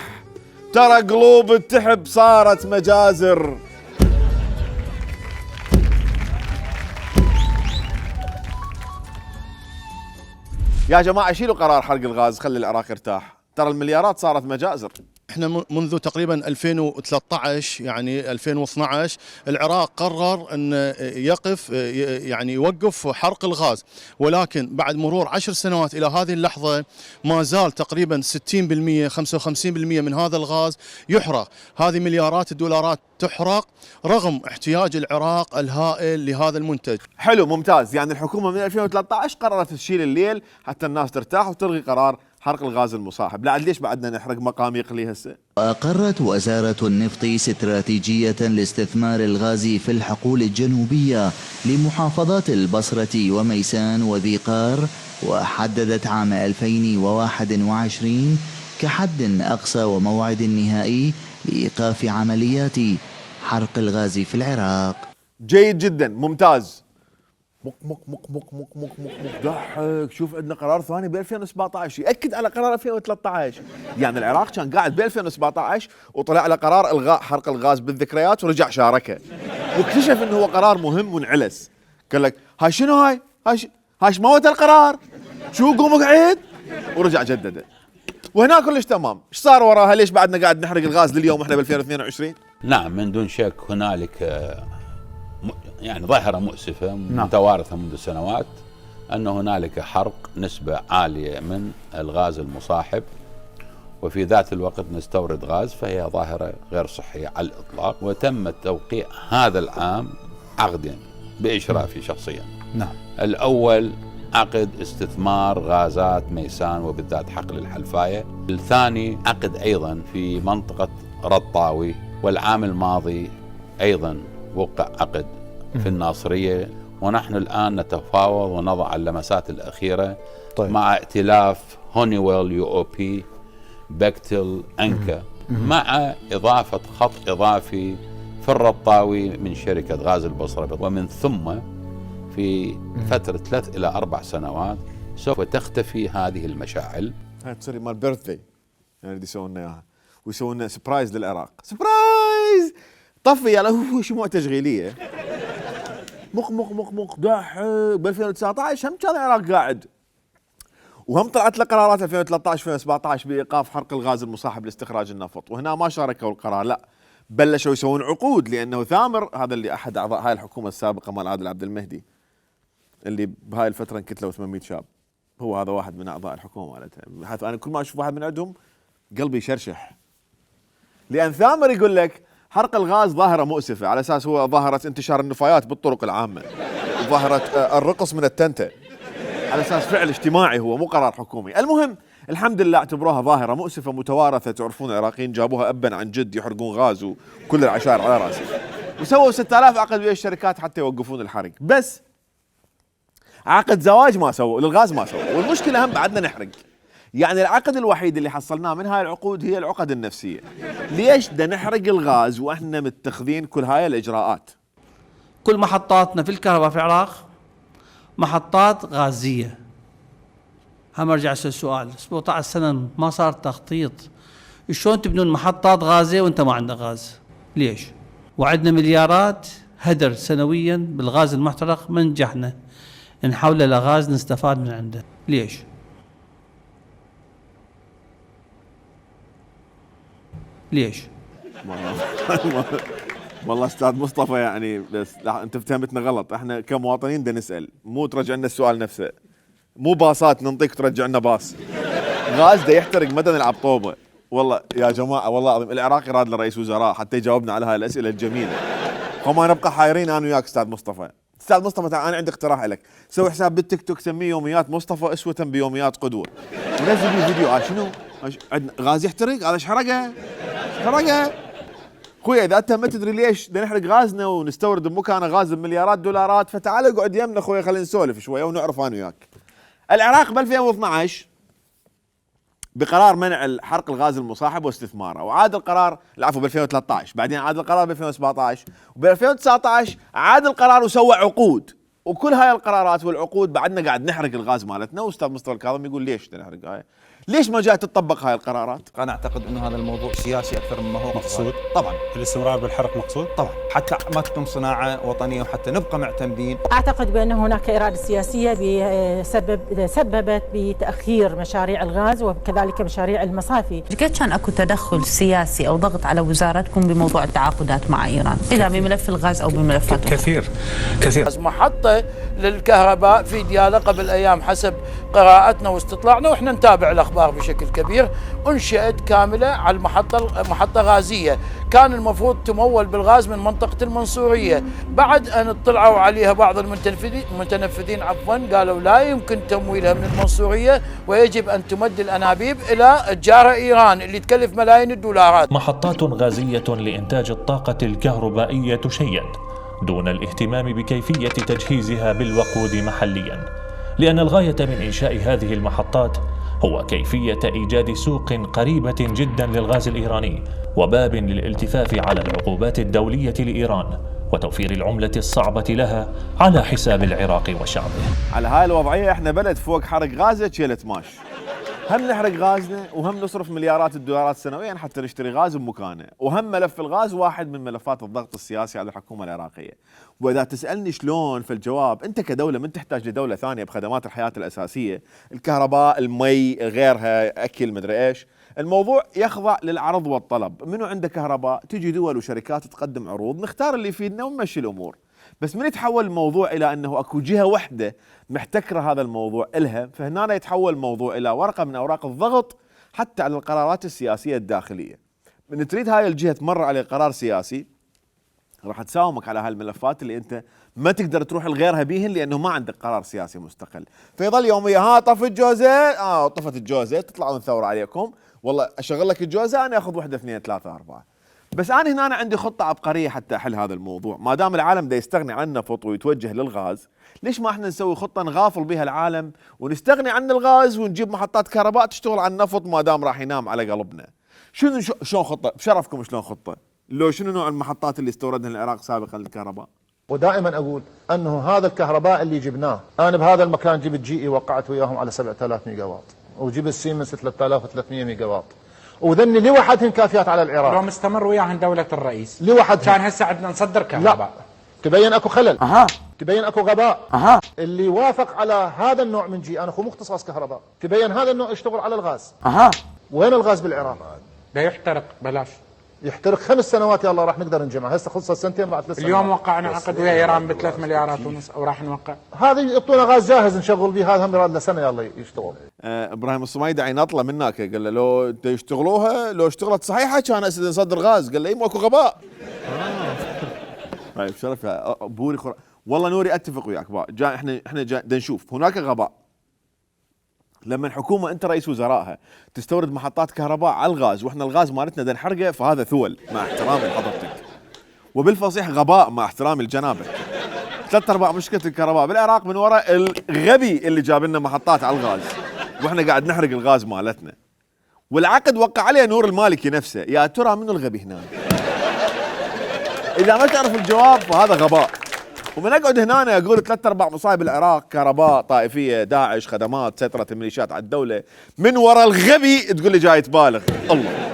ترى قلوب التحب صارت مجازر. يا جماعة شيلوا قرار حرق الغاز خلي العراق يرتاح، ترى المليارات صارت مجازر. احنا منذ تقريبا 2013 يعني 2012 العراق قرر ان يقف يعني يوقف حرق الغاز، ولكن بعد مرور 10 سنوات الى هذه اللحظه ما زال تقريبا 60% 55% من هذا الغاز يحرق. هذه مليارات الدولارات تحرق رغم احتياج العراق الهائل لهذا المنتج. حلو ممتاز، يعني الحكومة من 2013 قررت تشيل الليل حتى الناس ترتاح وتلغي قرار حرق الغاز المصاحب. لا ليش بعدنا نحرق مقاميق لي هسه؟ أقرت وزارة النفط استراتيجية لاستثمار الغاز في الحقول الجنوبية لمحافظات البصرة وميسان وذي قار، وحددت عام 2021 كحد أقصى وموعد نهائي لإيقاف عمليات حرق الغاز في العراق. جيد جدا، ممتاز. مق ضحك. شوف عندنا قرار ثاني ب 2017 يأكد على قرار 2013. يعني العراق كان قاعد ب 2017 وطلع على قرار الغاء حرق الغاز بالذكريات ورجع شاركه، واكتشف انه هو قرار مهم وانعلس. قال لك هاي شنو هاي موت القرار، شو قوم اقعد، ورجع جدده. وهنا كلش تمام. ايش صار وراها؟ ليش بعدنا قاعد نحرق الغاز لليوم احنا ب 2022؟ نعم من دون شك هنالك يعني ظاهرة مؤسفة متوارثة منذ سنوات، أن هنالك حرق نسبة عالية من الغاز المصاحب، وفي ذات الوقت نستورد غاز، فهي ظاهرة غير صحية على الإطلاق. وتم توقيع هذا العام عقدين بإشرافي شخصيا. نعم. الأول عقد استثمار غازات ميسان وبالذات حقل الحلفاية، الثاني عقد أيضا في منطقة رطاوي، والعام الماضي أيضا وقع عقد في الناصرية، ونحن الآن نتفاوض ونضع اللمسات الأخيرة مع ائتلاف هونيويل UOP بكتل أنكا، مع إضافة خط إضافي في الرطاوي من شركة غاز البصرة، ومن ثم في فترة 3 إلى 4 سنوات سوف تختفي هذه المشاعل. هاي تصير مال بيرثدي يعني بدي يسوون لنا اياها ويسوون لنا سبرايز للعراق. سبرايز طفي يلا هو شموع تشغيليه. مق ضحك. ب 2019 هم كان العراق قاعد، وهم طلعت له قرارات 2013 2017 بايقاف حرق الغاز المصاحب لاستخراج النفط، وهنا ما شاركوا القرار، لا بلشوا يسوون عقود، لانه ثامر هذا اللي احد اعضاء هاي الحكومه السابقه مال عادل عبد المهدي اللي بهاي الفتره انقتلوا 800 شاب، هو هذا واحد من اعضاء الحكومه مالتها. حيث انا كل ما اشوف واحد من عندهم قلبي يشرشح، لان ثامر يقول لك حرق الغاز ظاهره مؤسفه، على اساس هو ظاهره انتشار النفايات بالطرق العامه، ظاهره الرقص من التنته، على اساس فعل اجتماعي هو مو قرار حكومي. المهم الحمد لله اعتبروها ظاهره مؤسفه متوارثه. تعرفون العراقيين جابوها ابا عن جد يحرقون غاز وكل العشائر على راسه، وسووا 6000 عقد ويا الشركات حتى يوقفون الحرق، بس عقد زواج ما سووا للغاز ما سووا. والمشكله هم بعدنا نحرق. يعني العقد الوحيد اللي حصلناه من هاي العقود هي العقد النفسيه. ليش بدنا نحرق الغاز واحنا متخذين كل هاي الاجراءات؟ كل محطاتنا في الكهرباء في العراق محطات غازيه. هم ارجع اسال السؤال، 17 سنه ما صار تخطيط، شلون تبنون محطات غازيه وانت ما عندك غاز؟ ليش؟ وعندنا مليارات هدر سنويا بالغاز المحترق، ما نجحنا نحوله لغاز نستفاد من عنده. ليش؟ ليش؟ والله استاذ مصطفى يعني بس لا انت فهمتنا غلط. احنا كمواطنين بدنا نسال، مو ترجع لنا السؤال نفسه، مو باصات ننطيك ترجع لنا باص. غاز ده يحترق مدى نلعب طوبه. والله يا جماعه والله العظيم العراق يراد لرئيس وزراء حتى يجاوبنا على هاي الاسئله الجميله. وما نبقى حايرين انا وياك استاذ مصطفى. استاذ مصطفى تعال انا عندي اقتراح لك، سوي حساب بالتيك توك سميه يوميات مصطفى اسوة بيوميات قدوه، ونزل فيه فيديو. شنو؟ عندنا غاز يحترق، هذا ايش حرقه؟ اخويا اذا انت ما تدري ليش بدنا نحرق غازنا ونستورد بمكانه غاز بمليارات دولارات، فتعال اقعد يمنا اخويا خلينا نسولف شويه ونعرف انا وياك. العراق ب 2012 بقرار منع حرق الغاز المصاحب واستثماره، وعاد القرار العفو ب 2013، بعدين عاد القرار ب 2017، وب 2019 عاد القرار وسوى عقود، وكل هاي القرارات والعقود بعدنا قاعد نحرق الغاز مالتنا. واستاذ مصطفى الكاظم يقول ليش نحرق هاي؟ ليش ما جاءت تطبق هاي القرارات؟ انا اعتقد انه هذا الموضوع سياسي اكثر مما هو مقصود. طبعا الاستمرار بالحرق مقصود طبعا، حتى ما تكون صناعه وطنيه وحتى نبقى معتمدين. اعتقد بان هناك اراده سياسيه سببت بتاخير مشاريع الغاز وكذلك مشاريع المصافي. كيف كان اكو تدخل سياسي او ضغط على وزارتكم بموضوع التعاقدات مع ايران، اذا بملف الغاز او بملفات كثير. محطه للكهرباء في ديالى قبل ايام حسب قراءتنا واستطلاعنا، واحنا نتابع الاخبار. الأخبار بشكل كبير أنشئت كاملة على محطة غازية كان المفروض تمول بالغاز من منطقة المنصورية. بعد أن اطلعوا عليها بعض المتنفذين قالوا لا يمكن تمويلها من المنصورية ويجب أن تمد الأنابيب إلى الجارة إيران اللي تكلف ملايين الدولارات. محطات غازية لإنتاج الطاقة الكهربائية تشيد دون الاهتمام بكيفية تجهيزها بالوقود محليا، لأن الغاية من إنشاء هذه المحطات هو كيفية إيجاد سوق قريبة جدا للغاز الإيراني وباب للالتفاف على العقوبات الدولية لإيران وتوفير العملة الصعبة لها على حساب العراق وشعبه. على هاي الوضعية احنا بلد فوق حرق غازه شيلة ماش، هم نحرق غازنا وهم نصرف مليارات الدولارات سنويا حتى نشتري غاز بمكانه، وهم ملف الغاز واحد من ملفات الضغط السياسي على الحكومة العراقية. وإذا تسألني شلون، فالجواب أنت كدولة من تحتاج لدولة ثانية بخدمات الحياة الأساسية، الكهرباء، المي، غيرها، أكل، مدري إيش. الموضوع يخضع للعرض والطلب، منو عنده كهرباء تجي دول وشركات تقدم عروض، نختار اللي يفيدنا ونمشي الأمور. بس من يتحول الموضوع إلى أنه أكو جهة واحدة محتكرة هذا الموضوع إلها، فهنا يتحول الموضوع إلى ورقة من أوراق الضغط حتى على القرارات السياسية الداخلية. من تريد هاي الجهة تمر على قرار سياسي راح تساومك على هالملفات اللي أنت ما تقدر تروح لغيرها بيهن لأنه ما عندك قرار سياسي مستقل. فيظل يوميا طفت جوزة، طفت الجوزة، تطلعون ثورة عليكم، والله أشغل لك الجوزة أنا أخذ 1 2 3 4. بس أنا هنا عندي خطة عبقرية حتى أحل هذا الموضوع. ما دام العالم دا يستغني عن النفط ويتوجه للغاز، ليش ما احنا نسوي خطة نغافل بها العالم ونستغني عن الغاز ونجيب محطات كهرباء تشتغل على النفط ما دام راح ينام على قلبنا؟ شلون خطة؟ بشرفكم شلون خطة؟ لو شنو نوع المحطات اللي استوردها العراق سابقا للكهرباء؟ ودائما اقول انه هذا الكهرباء اللي جبناه، انا بهذا المكان جبت GE وقعت وياهم على 7000 ميجا واط، وجبت سيمنز 3300 ميجا واط، وذني لوحدهن كافيات على العراق. لو مستمر وياهن دولة الرئيس لوحدهن كان هسه عندنا نصدر كهرباء. لا، تبين اكو خلل، تبين اكو غباء. اللي وافق على هذا النوع من GE، انا اخو مختص كهرباء، تبين هذا النوع يشتغل على الغاز. وين الغاز بالعراق؟ ده يحترق بلاش، يحترق 5 سنوات يا الله راح نقدر نجمع. هسه خلصت 2 بعد 3 سنوات. اليوم وقعنا عقد ويا ايران ب3 مليارات ونص او راح نوقع. هذا يعطونا غاز جاهز نشغل به، هذا هم يراد له سنه يا الله يشتغل. ابراهيم الصميدي عين اطلع منك، قال له لو يشتغلوها، لو اشتغلت صحيحه كان هسه نصدر غاز. قال له اي اكو غباء. طيب شرف يا بوري والله نوري اتفق وياك. احنا نشوف هناك غباء لما الحكومه انت رئيس وزرائها تستورد محطات كهرباء على الغاز، واحنا الغاز مالتنا نحرقه، فهذا ثول مع احترامي لحضرتك، وبالفصيح غباء مع احترامي لجنابك. 3/4 مشكله الكهرباء بالعراق من وراء الغبي اللي جاب لنا محطات على الغاز، واحنا قاعد نحرق الغاز مالتنا. والعقد وقع عليه نور المالكي نفسه. يا ترى منو الغبي هنا؟ اذا ما تعرف الجواب فهذا غباء. ومن اقعد هنا اقول 3/4 مصايب العراق كهرباء، طائفيه، داعش، خدمات، سيطره الميليشيات على الدوله، من وراء الغبي تقول لي جاي تبالغ. الله.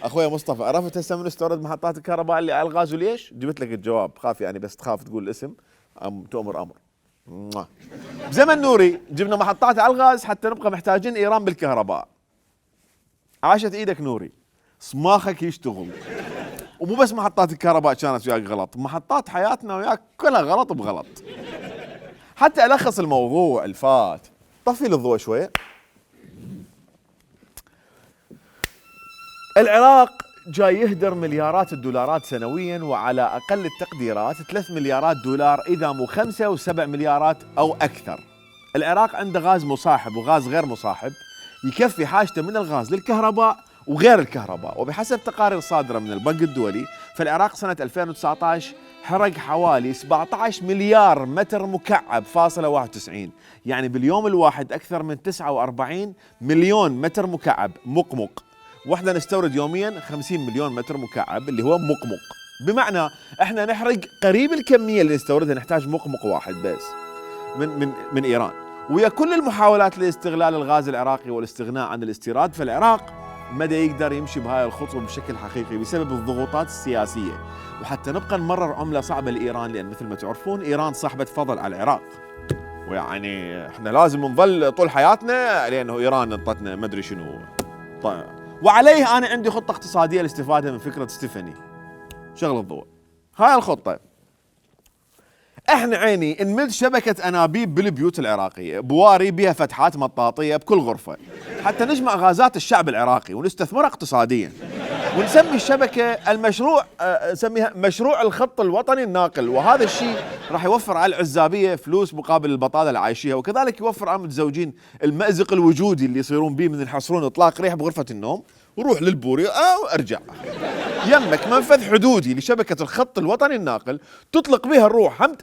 اخويا مصطفى، عرفت هسه من استورد محطات الكهرباء اللي على الغاز وليش؟ جبت لك الجواب، خاف يعني بس تخاف تقول الاسم تؤمر امر. بزمن نوري جبنا محطات على الغاز حتى نبقى محتاجين ايران بالكهرباء. عاشت ايدك نوري، صماخك يشتغل. ومو بس محطات الكهرباء كانت وياك غلط، محطات حياتنا وياك كلها غلط بغلط. حتى ألخص الموضوع الفات، طفي الضوء شوية. العراق جاي يهدر مليارات الدولارات سنويا، وعلى أقل التقديرات 3 مليارات دولار إذا مو 5 و7 مليارات أو أكثر. العراق عنده غاز مصاحب وغاز غير مصاحب يكفي حاجته من الغاز للكهرباء وغير الكهرباء. وبحسب تقارير صادرة من البنك الدولي، فالعراق سنة 2019 حرق حوالي 17 مليار متر مكعب فاصلة 91، يعني باليوم الواحد أكثر من 49 مليون متر مكعب مقمق. واحنا نستورد يوميا 50 مليون متر مكعب اللي هو مقمق، بمعنى احنا نحرق قريب الكمية اللي نستوردها، نحتاج مقمق واحد بس من إيران. ويا كل المحاولات لاستغلال الغاز العراقي والاستغناء عن الاستيراد، فالعراق مدى يقدر يمشي بهاي الخطوة بشكل حقيقي بسبب الضغوطات السياسية، وحتى نبقى نمرر عملة صعبة لإيران، لأن مثل ما تعرفون إيران صاحبة فضل على العراق، ويعني احنا لازم نظل طول حياتنا لأنه إيران انطتنا مدري شنو. طيب، وعليه أنا عندي خطة اقتصادية للاستفادة من فكرة ستيفاني. شغل الضوء هاي الخطة. احنا عيني نمد شبكة انابيب بالبيوت العراقية، بواري بها فتحات مطاطية بكل غرفة، حتى نجمع غازات الشعب العراقي ونستثمرها اقتصاديا. ونسمي الشبكة المشروع نسميها مشروع الخط الوطني الناقل، وهذا الشيء راح يوفر على العزابية فلوس مقابل البطالة اللي عايشيها، وكذلك يوفر على المتزوجين المأزق الوجودي اللي يصيرون به من يحصلون اطلاق ريح بغرفة النوم وروح للبوري وارجع. يمك منفذ حدودي لشبكة الخط الوطني الناقل تطلق بها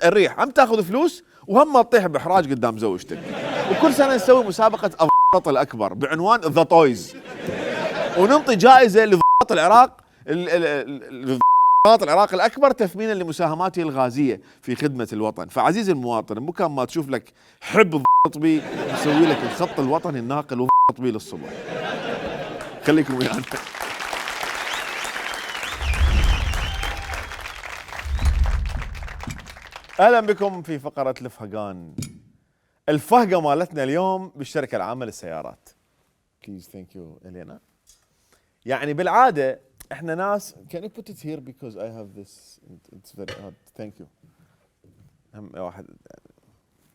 الريح، هم تاخذ فلوس وهم ما تطيح باحراج قدام زوجتك. وكل سنة نسوي مسابقة الضغط الأكبر بعنوان ذا تويز، وننطي جائزة لضغط العراق العراق الأكبر تثمينا لمساهماته الغازية في خدمة الوطن. فعزيزي المواطن، مو كان ما تشوف لك حب الضغط بي نسوي لك الخط الوطني الناقل وضغط بي للصبح. خليكم ويانا. اهلا بكم في فقره الفهقان. الفهقه مالتنا اليوم بالشركه العامه للسيارات. Please thank you الينا. يعني بالعاده احنا ناس can you put it here because I have this it's very hard thank you. هم واحد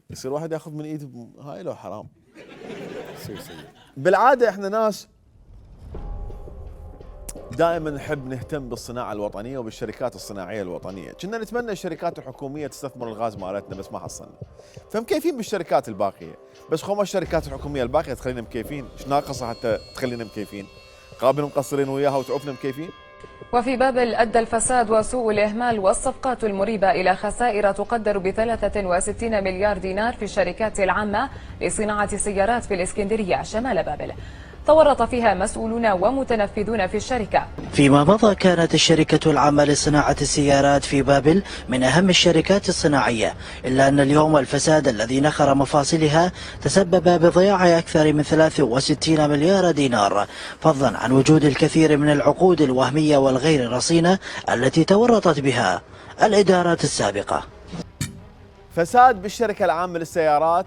يصير واحد ياخذ من ايد هاي لو حرام. بالعاده احنا ناس دائما نحب نهتم بالصناعه الوطنيه وبالشركات الصناعيه الوطنيه، كنا نتمنى الشركات الحكوميه تستثمر الغاز مالتنا بس ما حصلنا. فمكيفين بالشركات الباقيه، بس خو ما الشركات الحكوميه الباقيه تخلينا مكيفين، ايش ناقصه حتى تخلينا مكيفين؟ قابل مقصرين وياها وتعوفنا مكيفين؟ وفي بابل أدى الفساد وسوء الإهمال والصفقات المريبة إلى خسائر تقدر ب 63 مليار دينار في الشركات العامة لصناعة السيارات في الإسكندرية شمال بابل، تورط فيها مسؤولون ومتنفذون في الشركة. فيما مضى كانت الشركة العامة لصناعة السيارات في بابل من أهم الشركات الصناعية، إلا أن اليوم الفساد الذي نخر مفاصلها تسبب بضياع أكثر من 63 مليار دينار، فضلا عن وجود الكثير من العقود الوهمية والغير رصينة التي تورطت بها الإدارات السابقة. فساد بالشركة العامة للسيارات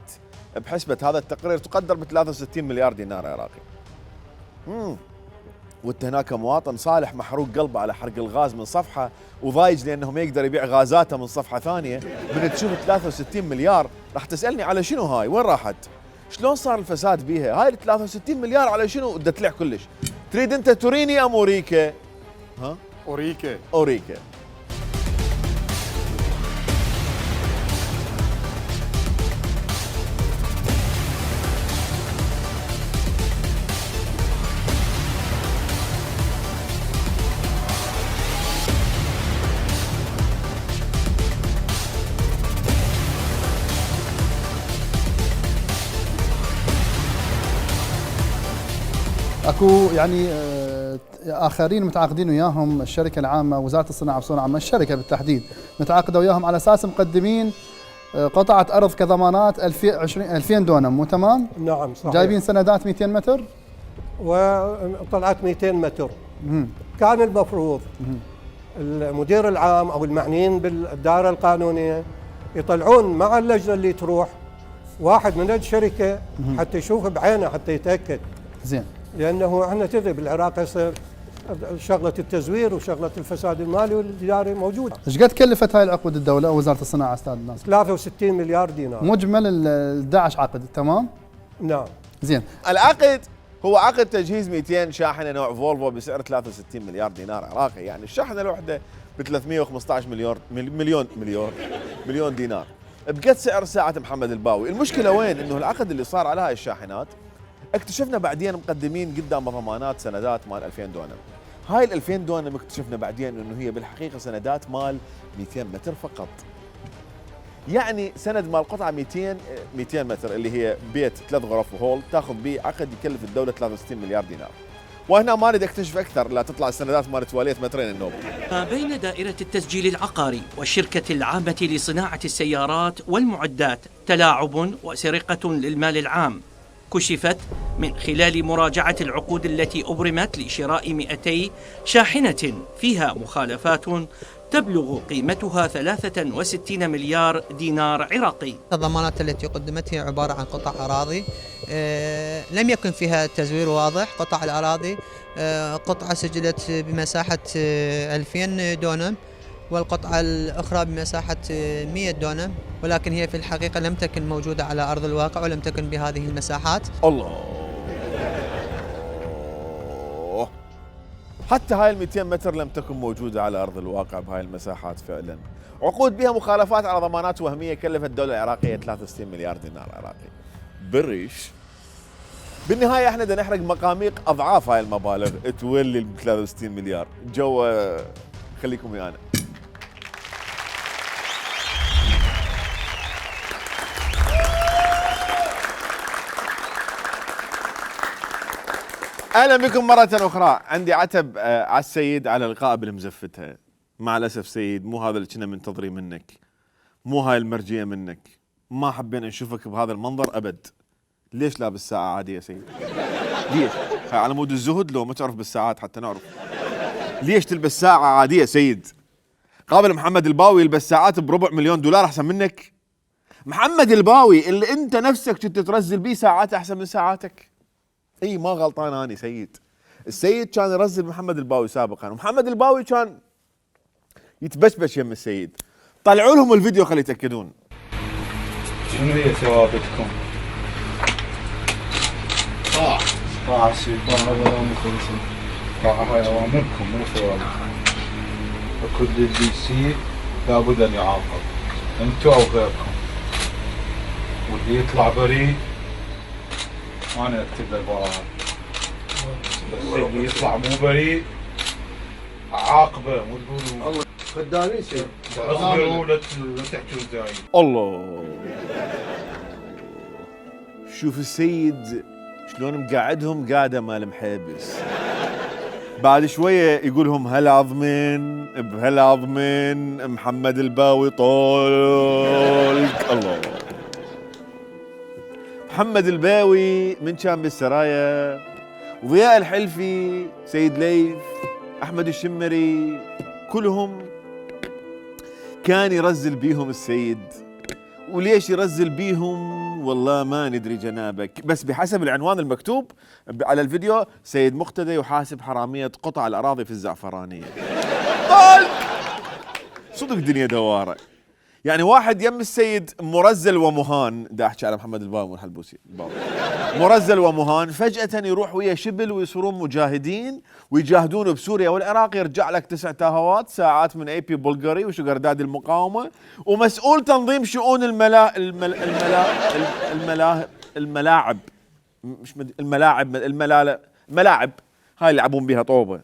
بحسبة هذا التقرير تقدر ب 63 مليار دينار عراقي. وانت هناك مواطن صالح محروق قلبه على حرق الغاز من صفحه وضايج لانه ما يقدر يبيع غازاته من صفحه ثانيه، من تشوف 63 مليار راح تسالني على شنو هاي؟ وين راحت؟ شلون صار الفساد بيها؟ هاي ال 63 مليار على شنو؟ بدها تلع كلش. تريد انت توريني ام اوريكا؟ ها؟ اوريكا. اكو يعني اخرين متعاقدين وياهم الشركه العامه وزاره الصناعه والصناعه العامه، الشركه بالتحديد متعاقده وياهم على اساس مقدمين قطعه ارض كضمانات 2000 دونم، مو تمام؟ نعم صحيح. جايبين سندات 200 متر وطلعت 200 متر. كان المفروض المدير العام او المعنيين بالاداره القانونيه يطلعون مع اللجنه اللي تروح واحد من الشركه حتى يشوف بعينه حتى يتاكد. زين. لانه احنا تدري بالعراق هسه شغله التزوير وشغله الفساد المالي والاداري موجوده. ايش قد كلفت هاي العقود الدوله او وزاره الصناعه استاذ ناصر؟ 63 مليار دينار. مجمل ال 11 عقد، تمام؟ نعم. زين. العقد هو عقد تجهيز 200 شاحنه نوع فولفو بسعر 63 مليار دينار عراقي، يعني الشاحنه الوحده ب 315 مليون دينار. بقد سعر ساعه محمد الباوي. المشكله وين؟ انه العقد اللي صار على هاي الشاحنات اكتشفنا بعدين مقدمين قدام ضمانات سندات مال 2000 دونم. هاي ال 2000 دونم اكتشفنا بعدين انه هي بالحقيقه سندات مال 200 متر فقط. يعني سند مال قطعه 200 متر اللي هي بيت 3 غرف وهول تاخذ به عقد يكلف الدوله 63 مليار دينار. وهنا ما اريد اكتشف اكثر لا تطلع السندات مال تواليت مترين النوم. ما بين دائره التسجيل العقاري والشركه العامه لصناعه السيارات والمعدات تلاعب وسرقه للمال العام كشفت من خلال مراجعة العقود التي أبرمت لشراء 200 شاحنة فيها مخالفات تبلغ قيمتها 63 مليار دينار عراقي. الضمانات التي قدمت هي عبارة عن قطع أراضي لم يكن فيها تزوير واضح. قطع الأراضي قطعة سجلت بمساحة 2000 دونم والقطعة الأخرى بمساحة 100 دونم، ولكن هي في الحقيقة لم تكن موجودة على أرض الواقع ولم تكن بهذه المساحات. الله، حتى هاي ال 200 متر لم تكن موجودة على أرض الواقع بهاي المساحات فعلا. عقود بها مخالفات على ضمانات وهمية كلفت الدولة العراقية 63 مليار دينار عراقي. بريش. بالنهاية احنا بدنا نحرق مقاميق أضعاف هاي المبالغ تولي ال 63 مليار. جو خليكم ويانا. اهلا بكم مرة اخرى. عندي عتب على السيد على القائب اللي مزفتها. مع الاسف سيد، مو هذا اللي كنا منتظرين منك، مو هاي المرجية منك، ما حبينا نشوفك بهذا المنظر ابد. ليش لابس ساعة عادية سيد؟ ليش؟ هاي على مود الزهد لو ما تعرف بالساعات حتى نعرف. ليش تلبس ساعة عادية سيد؟ قابل محمد الباوي يلبس ساعات ب4 مليون دولار احسن منك؟ محمد الباوي اللي انت نفسك كنت ترزل بيه ساعات احسن من ساعاتك. اي ما غلطان اني سيد. السيد كان يرزل محمد الباوي سابقا، ومحمد الباوي كان يتبشبش يم السيد. طلعوا لهم الفيديو خلي يتاكدون. شنو هي ثوابتكم؟ طاعة السلطان هذا مو خلصين. طاعة هاي اوامركم مو ثوابتكم. وكل اللي يصير لابد ان يعاقب، انتو او غيركم. واللي يطلع بريء انا اكتب له براءة، بس اللي يطلع مو بريء عاقبه. مو تقولوا خدامين سيد، اصبروا لا تحكوا زايد. الله، شوف السيد شلون مقعدهم قاعده مال محبس. بعد شويه يقولهم هلا اضمن بهلا اضمن محمد الباوي طولك. الله، محمد الباوي من كان بالسرايا، وضياء الحلفي، سيد ليث، احمد الشمري، كلهم كان يرزل بيهم السيد. وليش يرزل بيهم والله ما ندري جنابك، بس بحسب العنوان المكتوب على الفيديو سيد مقتدى يحاسب حرامية قطع الأراضي في الزعفرانية. صدق دنيا دوارة. يعني واحد يم السيد مرزل ومهان، دا احكي على محمد الباوي والحلبوسي، مرزل ومهان، فجأة يروح ويا شبل ويصيرون مجاهدين ويجاهدون بسوريا والعراق، يرجع لك 9 تاهوات ساعات من اي بي بلغاري وشجر دادي المقاومة، ومسؤول تنظيم شؤون الملاعب مش الملاعب هاي اللي يلعبون بها طوبة.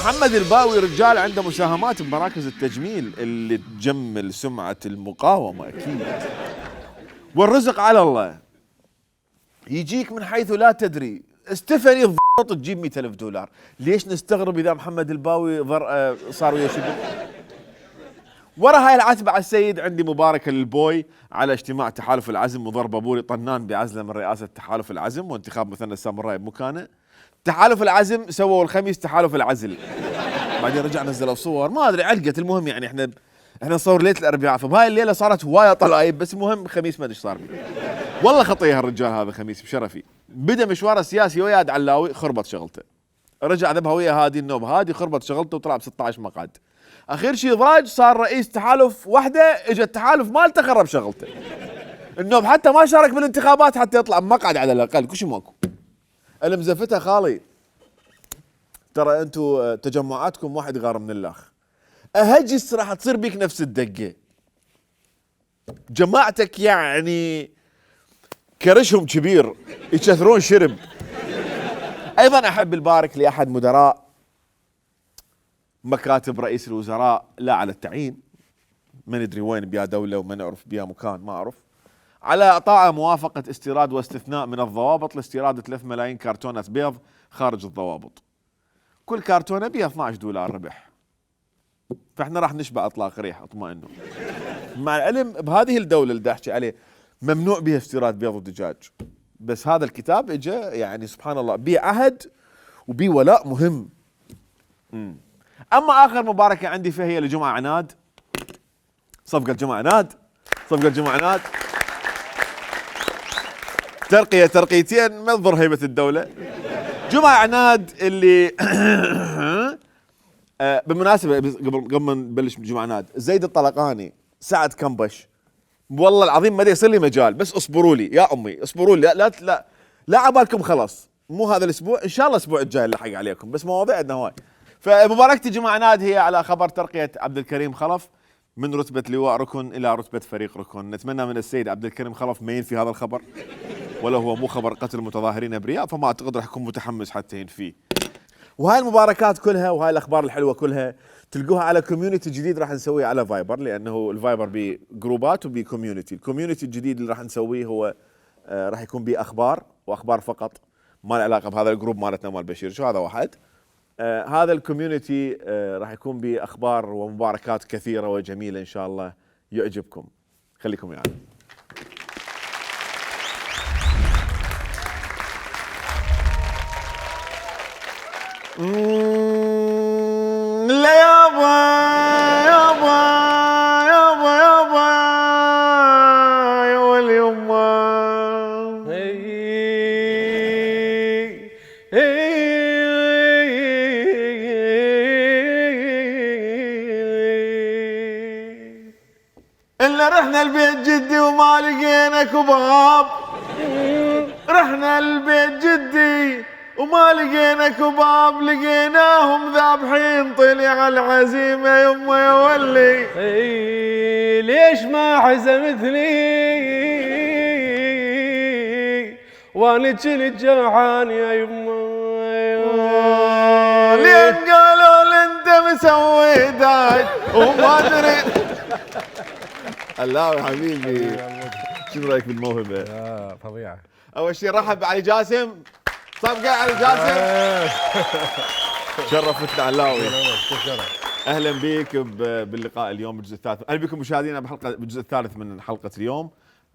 محمد الباوي رجال عنده مساهمات بمراكز التجميل اللي تجمل سمعة المقاومة أكيد. والرزق على الله يجيك من حيث لا تدري. ستيفاني الضغط تجيب 100,000 دولار. ليش نستغرب إذا محمد الباوي صار ويا شبل؟ ورا هاي العتبة على السيد عندي مباركة للبوي على اجتماع تحالف العزم وضربة بوري طنان بعزله من رئاسة تحالف العزم وانتخاب مثنى الساموراي بمكانه. تحالف العزم سووا الخميس تحالف العزل، بعدين رجع نزلوا صور ما ادري علقت. المهم يعني احنا نصور ليله الاربعاء، فبهاي الليله صارت هوايه طلايب، بس المهم خميس ما ادري ايش صار بيه. والله خطيه هالرجال هذا خميس بشرفي. بدا مشواره السياسي ويا علاوي، خربت شغلته. رجع ذبها ويا هادي النوب، هادي خربت شغلته وطلع ب16 مقعد. اخير شيء ضاج صار رئيس تحالف وحده، اجى التحالف مالته خرب شغلته. النوب حتى ما شارك بالانتخابات حتى يطلع بمقعد على الاقل، كل شيء ماكو. المزفتها خالي، ترى انتم تجمعاتكم واحد غار من الاخ. اهجس راح تصير بيك نفس الدقه. جماعتك يعني كرشهم كبير يكثرون شرب. ايضا احب البارك لاحد مدراء مكاتب رئيس الوزراء لا على التعيين، ما ندري وين بيها دوله وما نعرف بيها مكان، ما اعرف، على اعطاء موافقه استيراد واستثناء من الضوابط لاستيراد 3 ملايين كرتونه بيض خارج الضوابط. كل كرتونه بيها 12 دولار ربح. فاحنا راح نشبع اطلاق ريح، اطمئنوا. مع العلم بهذه الدوله اللي احكي عليه ممنوع بها استيراد بيض ودجاج. بس هذا الكتاب اجى يعني سبحان الله بيه عهد وبيه ولاء مهم. اما اخر مباركه عندي فهي لجمعه عناد، صفقه جمعه عناد، صفقه جمعه عناد، ترقيتين ما تضر هيبه الدوله. جمعه عناد اللي بالمناسبه قبل ما نبلش بجمعه عناد، زيد الطلقاني، سعد كمبش، والله العظيم ما يصير لي مجال، بس اصبروا لي يا امي، اصبروا لي، لا عبالكم خلاص، مو هذا الاسبوع، ان شاء الله الاسبوع الجاي نلحق عليكم، بس مواضيع عندنا هواي. فمباركتي جمعه عناد هي على خبر ترقيه عبد الكريم خلف من رتبه لواء ركن الى رتبه فريق ركن. نتمنى من السيد عبد الكريم خلف ما ينفي هذا الخبر، ولا هو مو خبر قتل المتظاهرين ابرياء، فما اعتقد راح يكون متحمس حتى ينفيه. وهاي المباركات كلها وهاي الاخبار الحلوه كلها تلقوها على كوميونتي جديد راح نسويه على فايبر، لانه الفايبر بجروبات وبكوميونتي. الكوميونتي الجديد اللي راح نسويه هو راح يكون به اخبار واخبار فقط، ما له علاقه بهذا الجروب مالتنا مال بشير شو، هذا واحد. هذا الكوميونتي راح يكون به اخبار ومباركات كثيره وجميله ان شاء الله يعجبكم. خليكم يعني. لا يابا يابا يابا يابا يا ولي يما إلا رحنا البيت جدي وما لقينا كباب، رحنا البيت جدي وما لقينا كباب، لقيناهم ذابحين طلع العزيمة يما يا ولي. ليش ما عزمتني وانا كنت جوعان يا يما، لين قالوا لي انت مسوي داج وما ادري. الله يا حبيبي، شنو رايك بالموهبة؟ فظيعة. اول شيء رحب بعلي جاسم، صفقة علي جاسم. شرفتنا علاوي، اهلا بك باللقاء اليوم بالجزء الثالث. اهلا بكم مشاهدينا بالجزء الثالث من حلقة اليوم.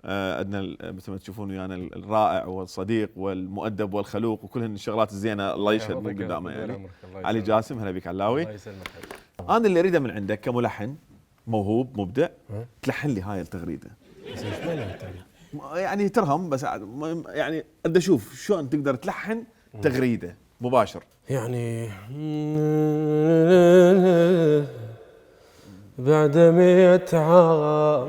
عندنا مثل ما تشوفون ويانا الرائع والصديق والمؤدب والخلوق وكل الشغلات الزينه، الله يشهد مو قدامه يعني. علي جاسم، هلا بك علاوي. انا اللي اريده من عندك كملحن موهوب مبدع تلحن لي هاي التغريده. يعني ترهم بس يعني بدي اشوف شلون تقدر تلحن تغريده مباشر. يعني بعد 100 عام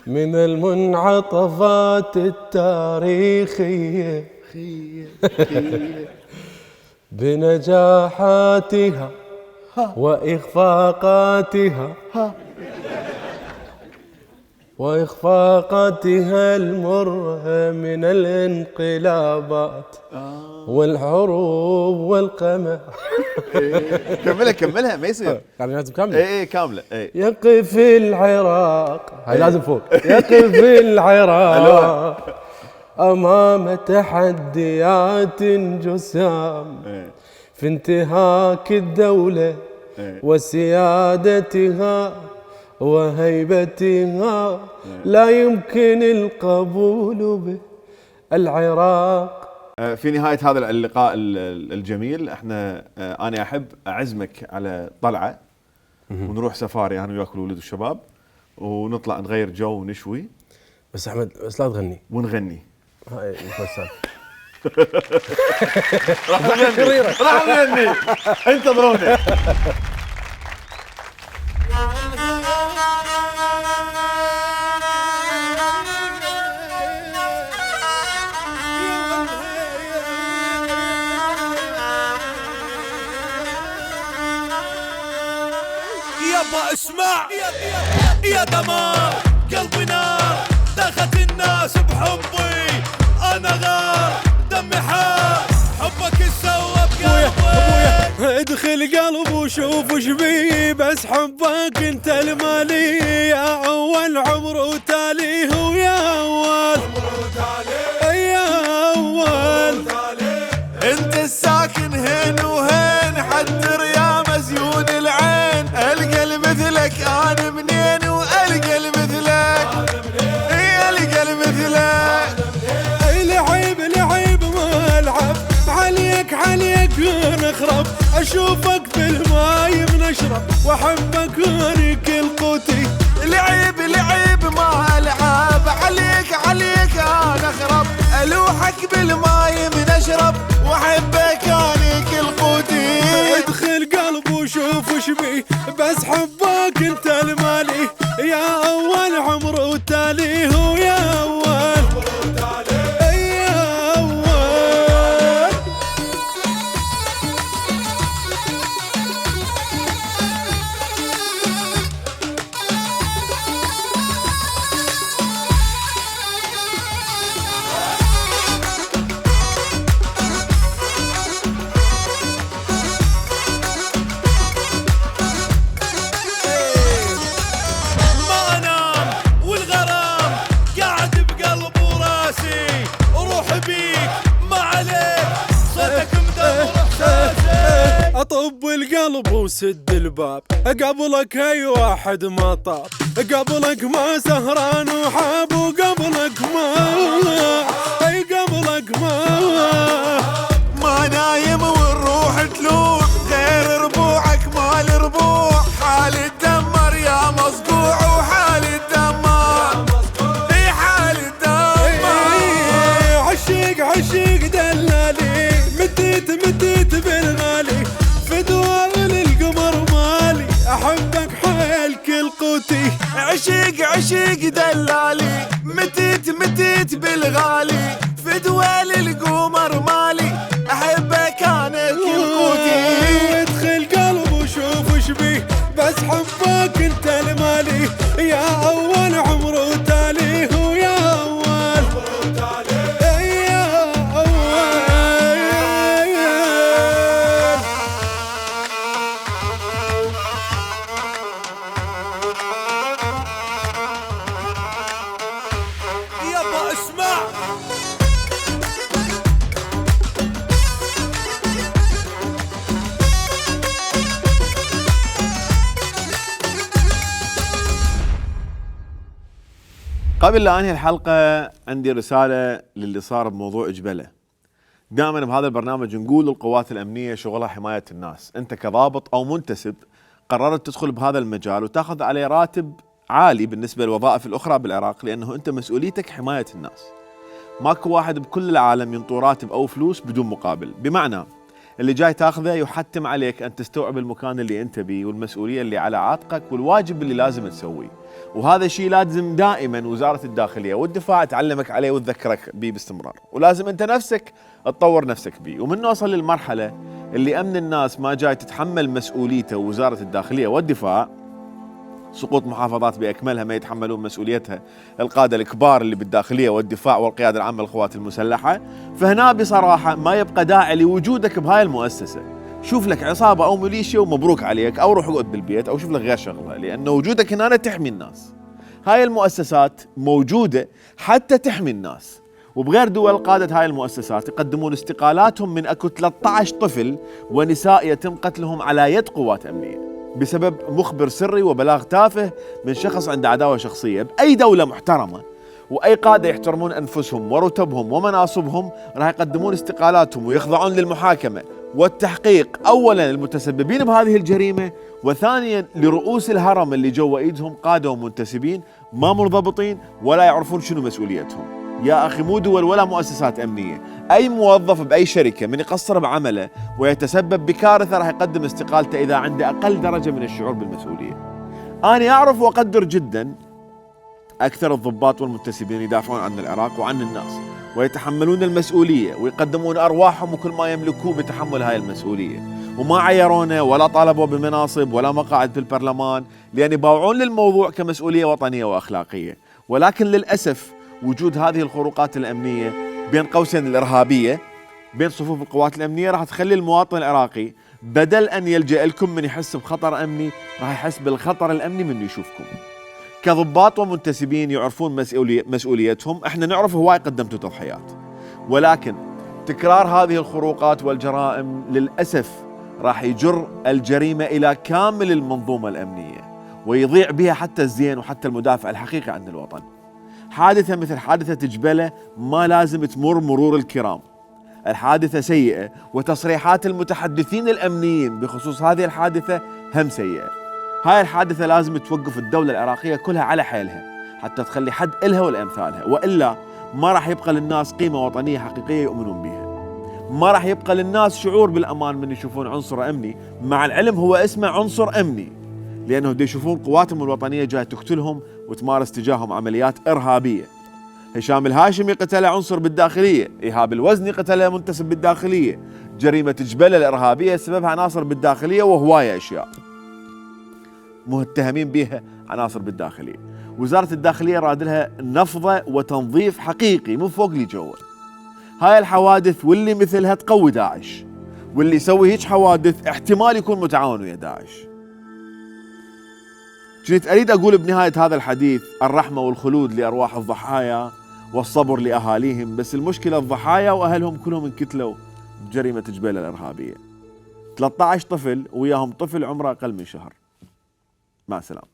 من المنعطفات التاريخية بنجاحاتها وإخفاقاتها المرة من الانقلابات والحروب والقمع. كملها ما يصير يعني لازم كاملة. ايه كاملة. يقف العراق، هاي لازم فوق. يقف العراق أمام تحديات جسام في انتهاك الدولة وسيادتها وهيبتها، لا يمكن القبول به العراق. في نهاية هذا اللقاء الجميل احنا انا احب اعزمك على طلعة ونروح سفاري انا وياك الولد والشباب ونطلع نغير جو ونشوي. بس احمد بس لا تغني. ونغني. هاي المسألة. راح نغني انتظرونا. يابا اسمع يا دمار قلبي نار، دخت الناس بحبي انا غار، دمي حار حبك السوى بقلبي. ادخل قلبي وشوف وش بيه، بس حبك انت المالي يا اول عمر وتاليه ويا اول يا اول. انت الساكن هين وهين حدر يا مزيون العين، القى مثلك انا منين والقى مثلك القى مثلك اشوفك في الماي بنشرب واحبك وانا كل قوتي. لعيب ما العاب عليك انا اخرب، الوحك بالماي بنشرب واحبك انا كل قوتي. ادخل قلبي وشوف وش بيه، بس حبك انت المالي، يا اول عمر وتالي هو يا اول اطب القلب وسد الباب، قبلك اي واحد ما طاب، قبلك ما سهران وحاب، وقبلك ما نايم والروح تلوح، غير ربوعك مال ربوع، حال الدمر يا مصقوع وحال الدمار، اي حال الدمار. عشيق دلالي، مديت بالغالي، في دوار للقمر مالي، احبك حيل كل قوتي. عشيق دلالي، مديت بالغالي، في دوال القمر مالي، احبك انا كل قوتي. ادخل قلب وشوف وش بيه، بس حبك انت المالي، يا اول عمر وتالي هو يا اول قبل لا انهي الحلقه عندي رساله للي صار بموضوع جبله. دائما بهذا البرنامج نقول للقوات الامنيه شغلها حمايه الناس، انت كضابط او منتسب قررت تدخل بهذا المجال وتاخذ عليه راتب عالي بالنسبه للوظائف الاخرى بالعراق، لانه انت مسؤوليتك حمايه الناس. ماكو واحد بكل العالم ينطو راتب او فلوس بدون مقابل، بمعنى اللي جاي تاخذه يحتم عليك ان تستوعب المكان اللي انت بيه والمسؤوليه اللي على عاتقك والواجب اللي لازم تسويه، وهذا الشيء لازم دائما وزاره الداخليه والدفاع تعلمك عليه وتذكرك به باستمرار، ولازم انت نفسك تطور نفسك به. ومن نوصل للمرحله اللي امن الناس ما جاي تتحمل مسؤوليته وزاره الداخليه والدفاع، سقوط محافظات باكملها ما يتحملون مسؤوليتها القاده الكبار اللي بالداخليه والدفاع والقياده العامه للقوات المسلحه، فهنا بصراحه ما يبقى داعي لوجودك بهاي المؤسسه. شوف لك عصابه او ميليشيا ومبروك عليك، او روح اقعد بالبيت او شوف لك غير شغله، لان وجودك هنا تحمي الناس. هاي المؤسسات موجوده حتى تحمي الناس، وبغير دول قادة هاي المؤسسات يقدمون استقالاتهم من اكو 13 طفل ونساء يتم قتلهم على يد قوات امنيه بسبب مخبر سري وبلاغ تافه من شخص عنده عداوه شخصيه. باي دوله محترمه واي قاده يحترمون انفسهم ورتبهم ومناصبهم راح يقدمون استقالاتهم ويخضعون للمحاكمه والتحقيق، اولا للمتسببين بهذه الجريمه، وثانيا لرؤوس الهرم اللي جوا ايدهم قاده ومنتسبين ما مرضبطين ولا يعرفون شنو مسؤوليتهم. يا اخي مو دول ولا مؤسسات امنيه، اي موظف باي شركه من يقصر بعمله ويتسبب بكارثه راح يقدم استقالته اذا عنده اقل درجه من الشعور بالمسؤوليه. انا اعرف واقدر جدا اكثر الضباط والمنتسبين يدافعون عن العراق وعن الناس ويتحملون المسؤوليه ويقدمون ارواحهم وكل ما يملكوه بتحمل هاي المسؤوليه، وما عيرونا ولا طالبوا بمناصب ولا مقاعد في البرلمان، لان يباوعون للموضوع كمسؤوليه وطنيه واخلاقيه. ولكن للاسف وجود هذه الخروقات الامنيه بين قوسين الارهابيه بين صفوف القوات الامنيه راح تخلي المواطن العراقي بدل ان يلجأ لكم من يحس بخطر امني راح يحس بالخطر الامني من يشوفكم. كضباط ومنتسبين يعرفون مسؤوليتهم، احنا نعرف هواي قدمتوا تضحيات، ولكن تكرار هذه الخروقات والجرائم للاسف راح يجر الجريمه الى كامل المنظومه الامنيه ويضيع بها حتى الزين وحتى المدافع الحقيقي عن الوطن. حادثه مثل حادثه جبله ما لازم تمر مرور الكرام. الحادثة سيئة، وتصريحات المتحدثين الأمنيين بخصوص هذه الحادثة هم سيئة. هاي الحادثة لازم توقف الدولة العراقية كلها على حيلها حتى تخلي حد إلها ولأمثالها، وإلا ما راح يبقى للناس قيمة وطنية حقيقية يؤمنون بها. ما راح يبقى للناس شعور بالأمان من يشوفون عنصر أمني، مع العلم هو اسمه عنصر أمني، لأنه دي يشوفون قواتهم الوطنية جاي تقتلهم وتمارس تجاههم عمليات إرهابية. هشام الهاشمي قتل عنصر بالداخلية، إيهاب الوزني قتل منتسب بالداخلية، جريمة جبلة الإرهابية سببها عناصر بالداخلية وهواية أشياء متهمين بها عناصر بالداخلية. وزارة الداخلية راد لها نفضة وتنظيف حقيقي من فوق لجوا. هاي الحوادث واللي مثلها تقوي داعش، واللي يسوي هيك حوادث احتمال يكون متعاون ويا داعش. كنت أريد أقول بنهاية هذا الحديث الرحمة والخلود لأرواح الضحايا والصبر لأهاليهم، بس المشكلة الضحايا وأهلهم كلهم انقتلوا بجريمة جبيلة الإرهابية. 13 طفل وياهم طفل عمره أقل من شهر. مع السلامة.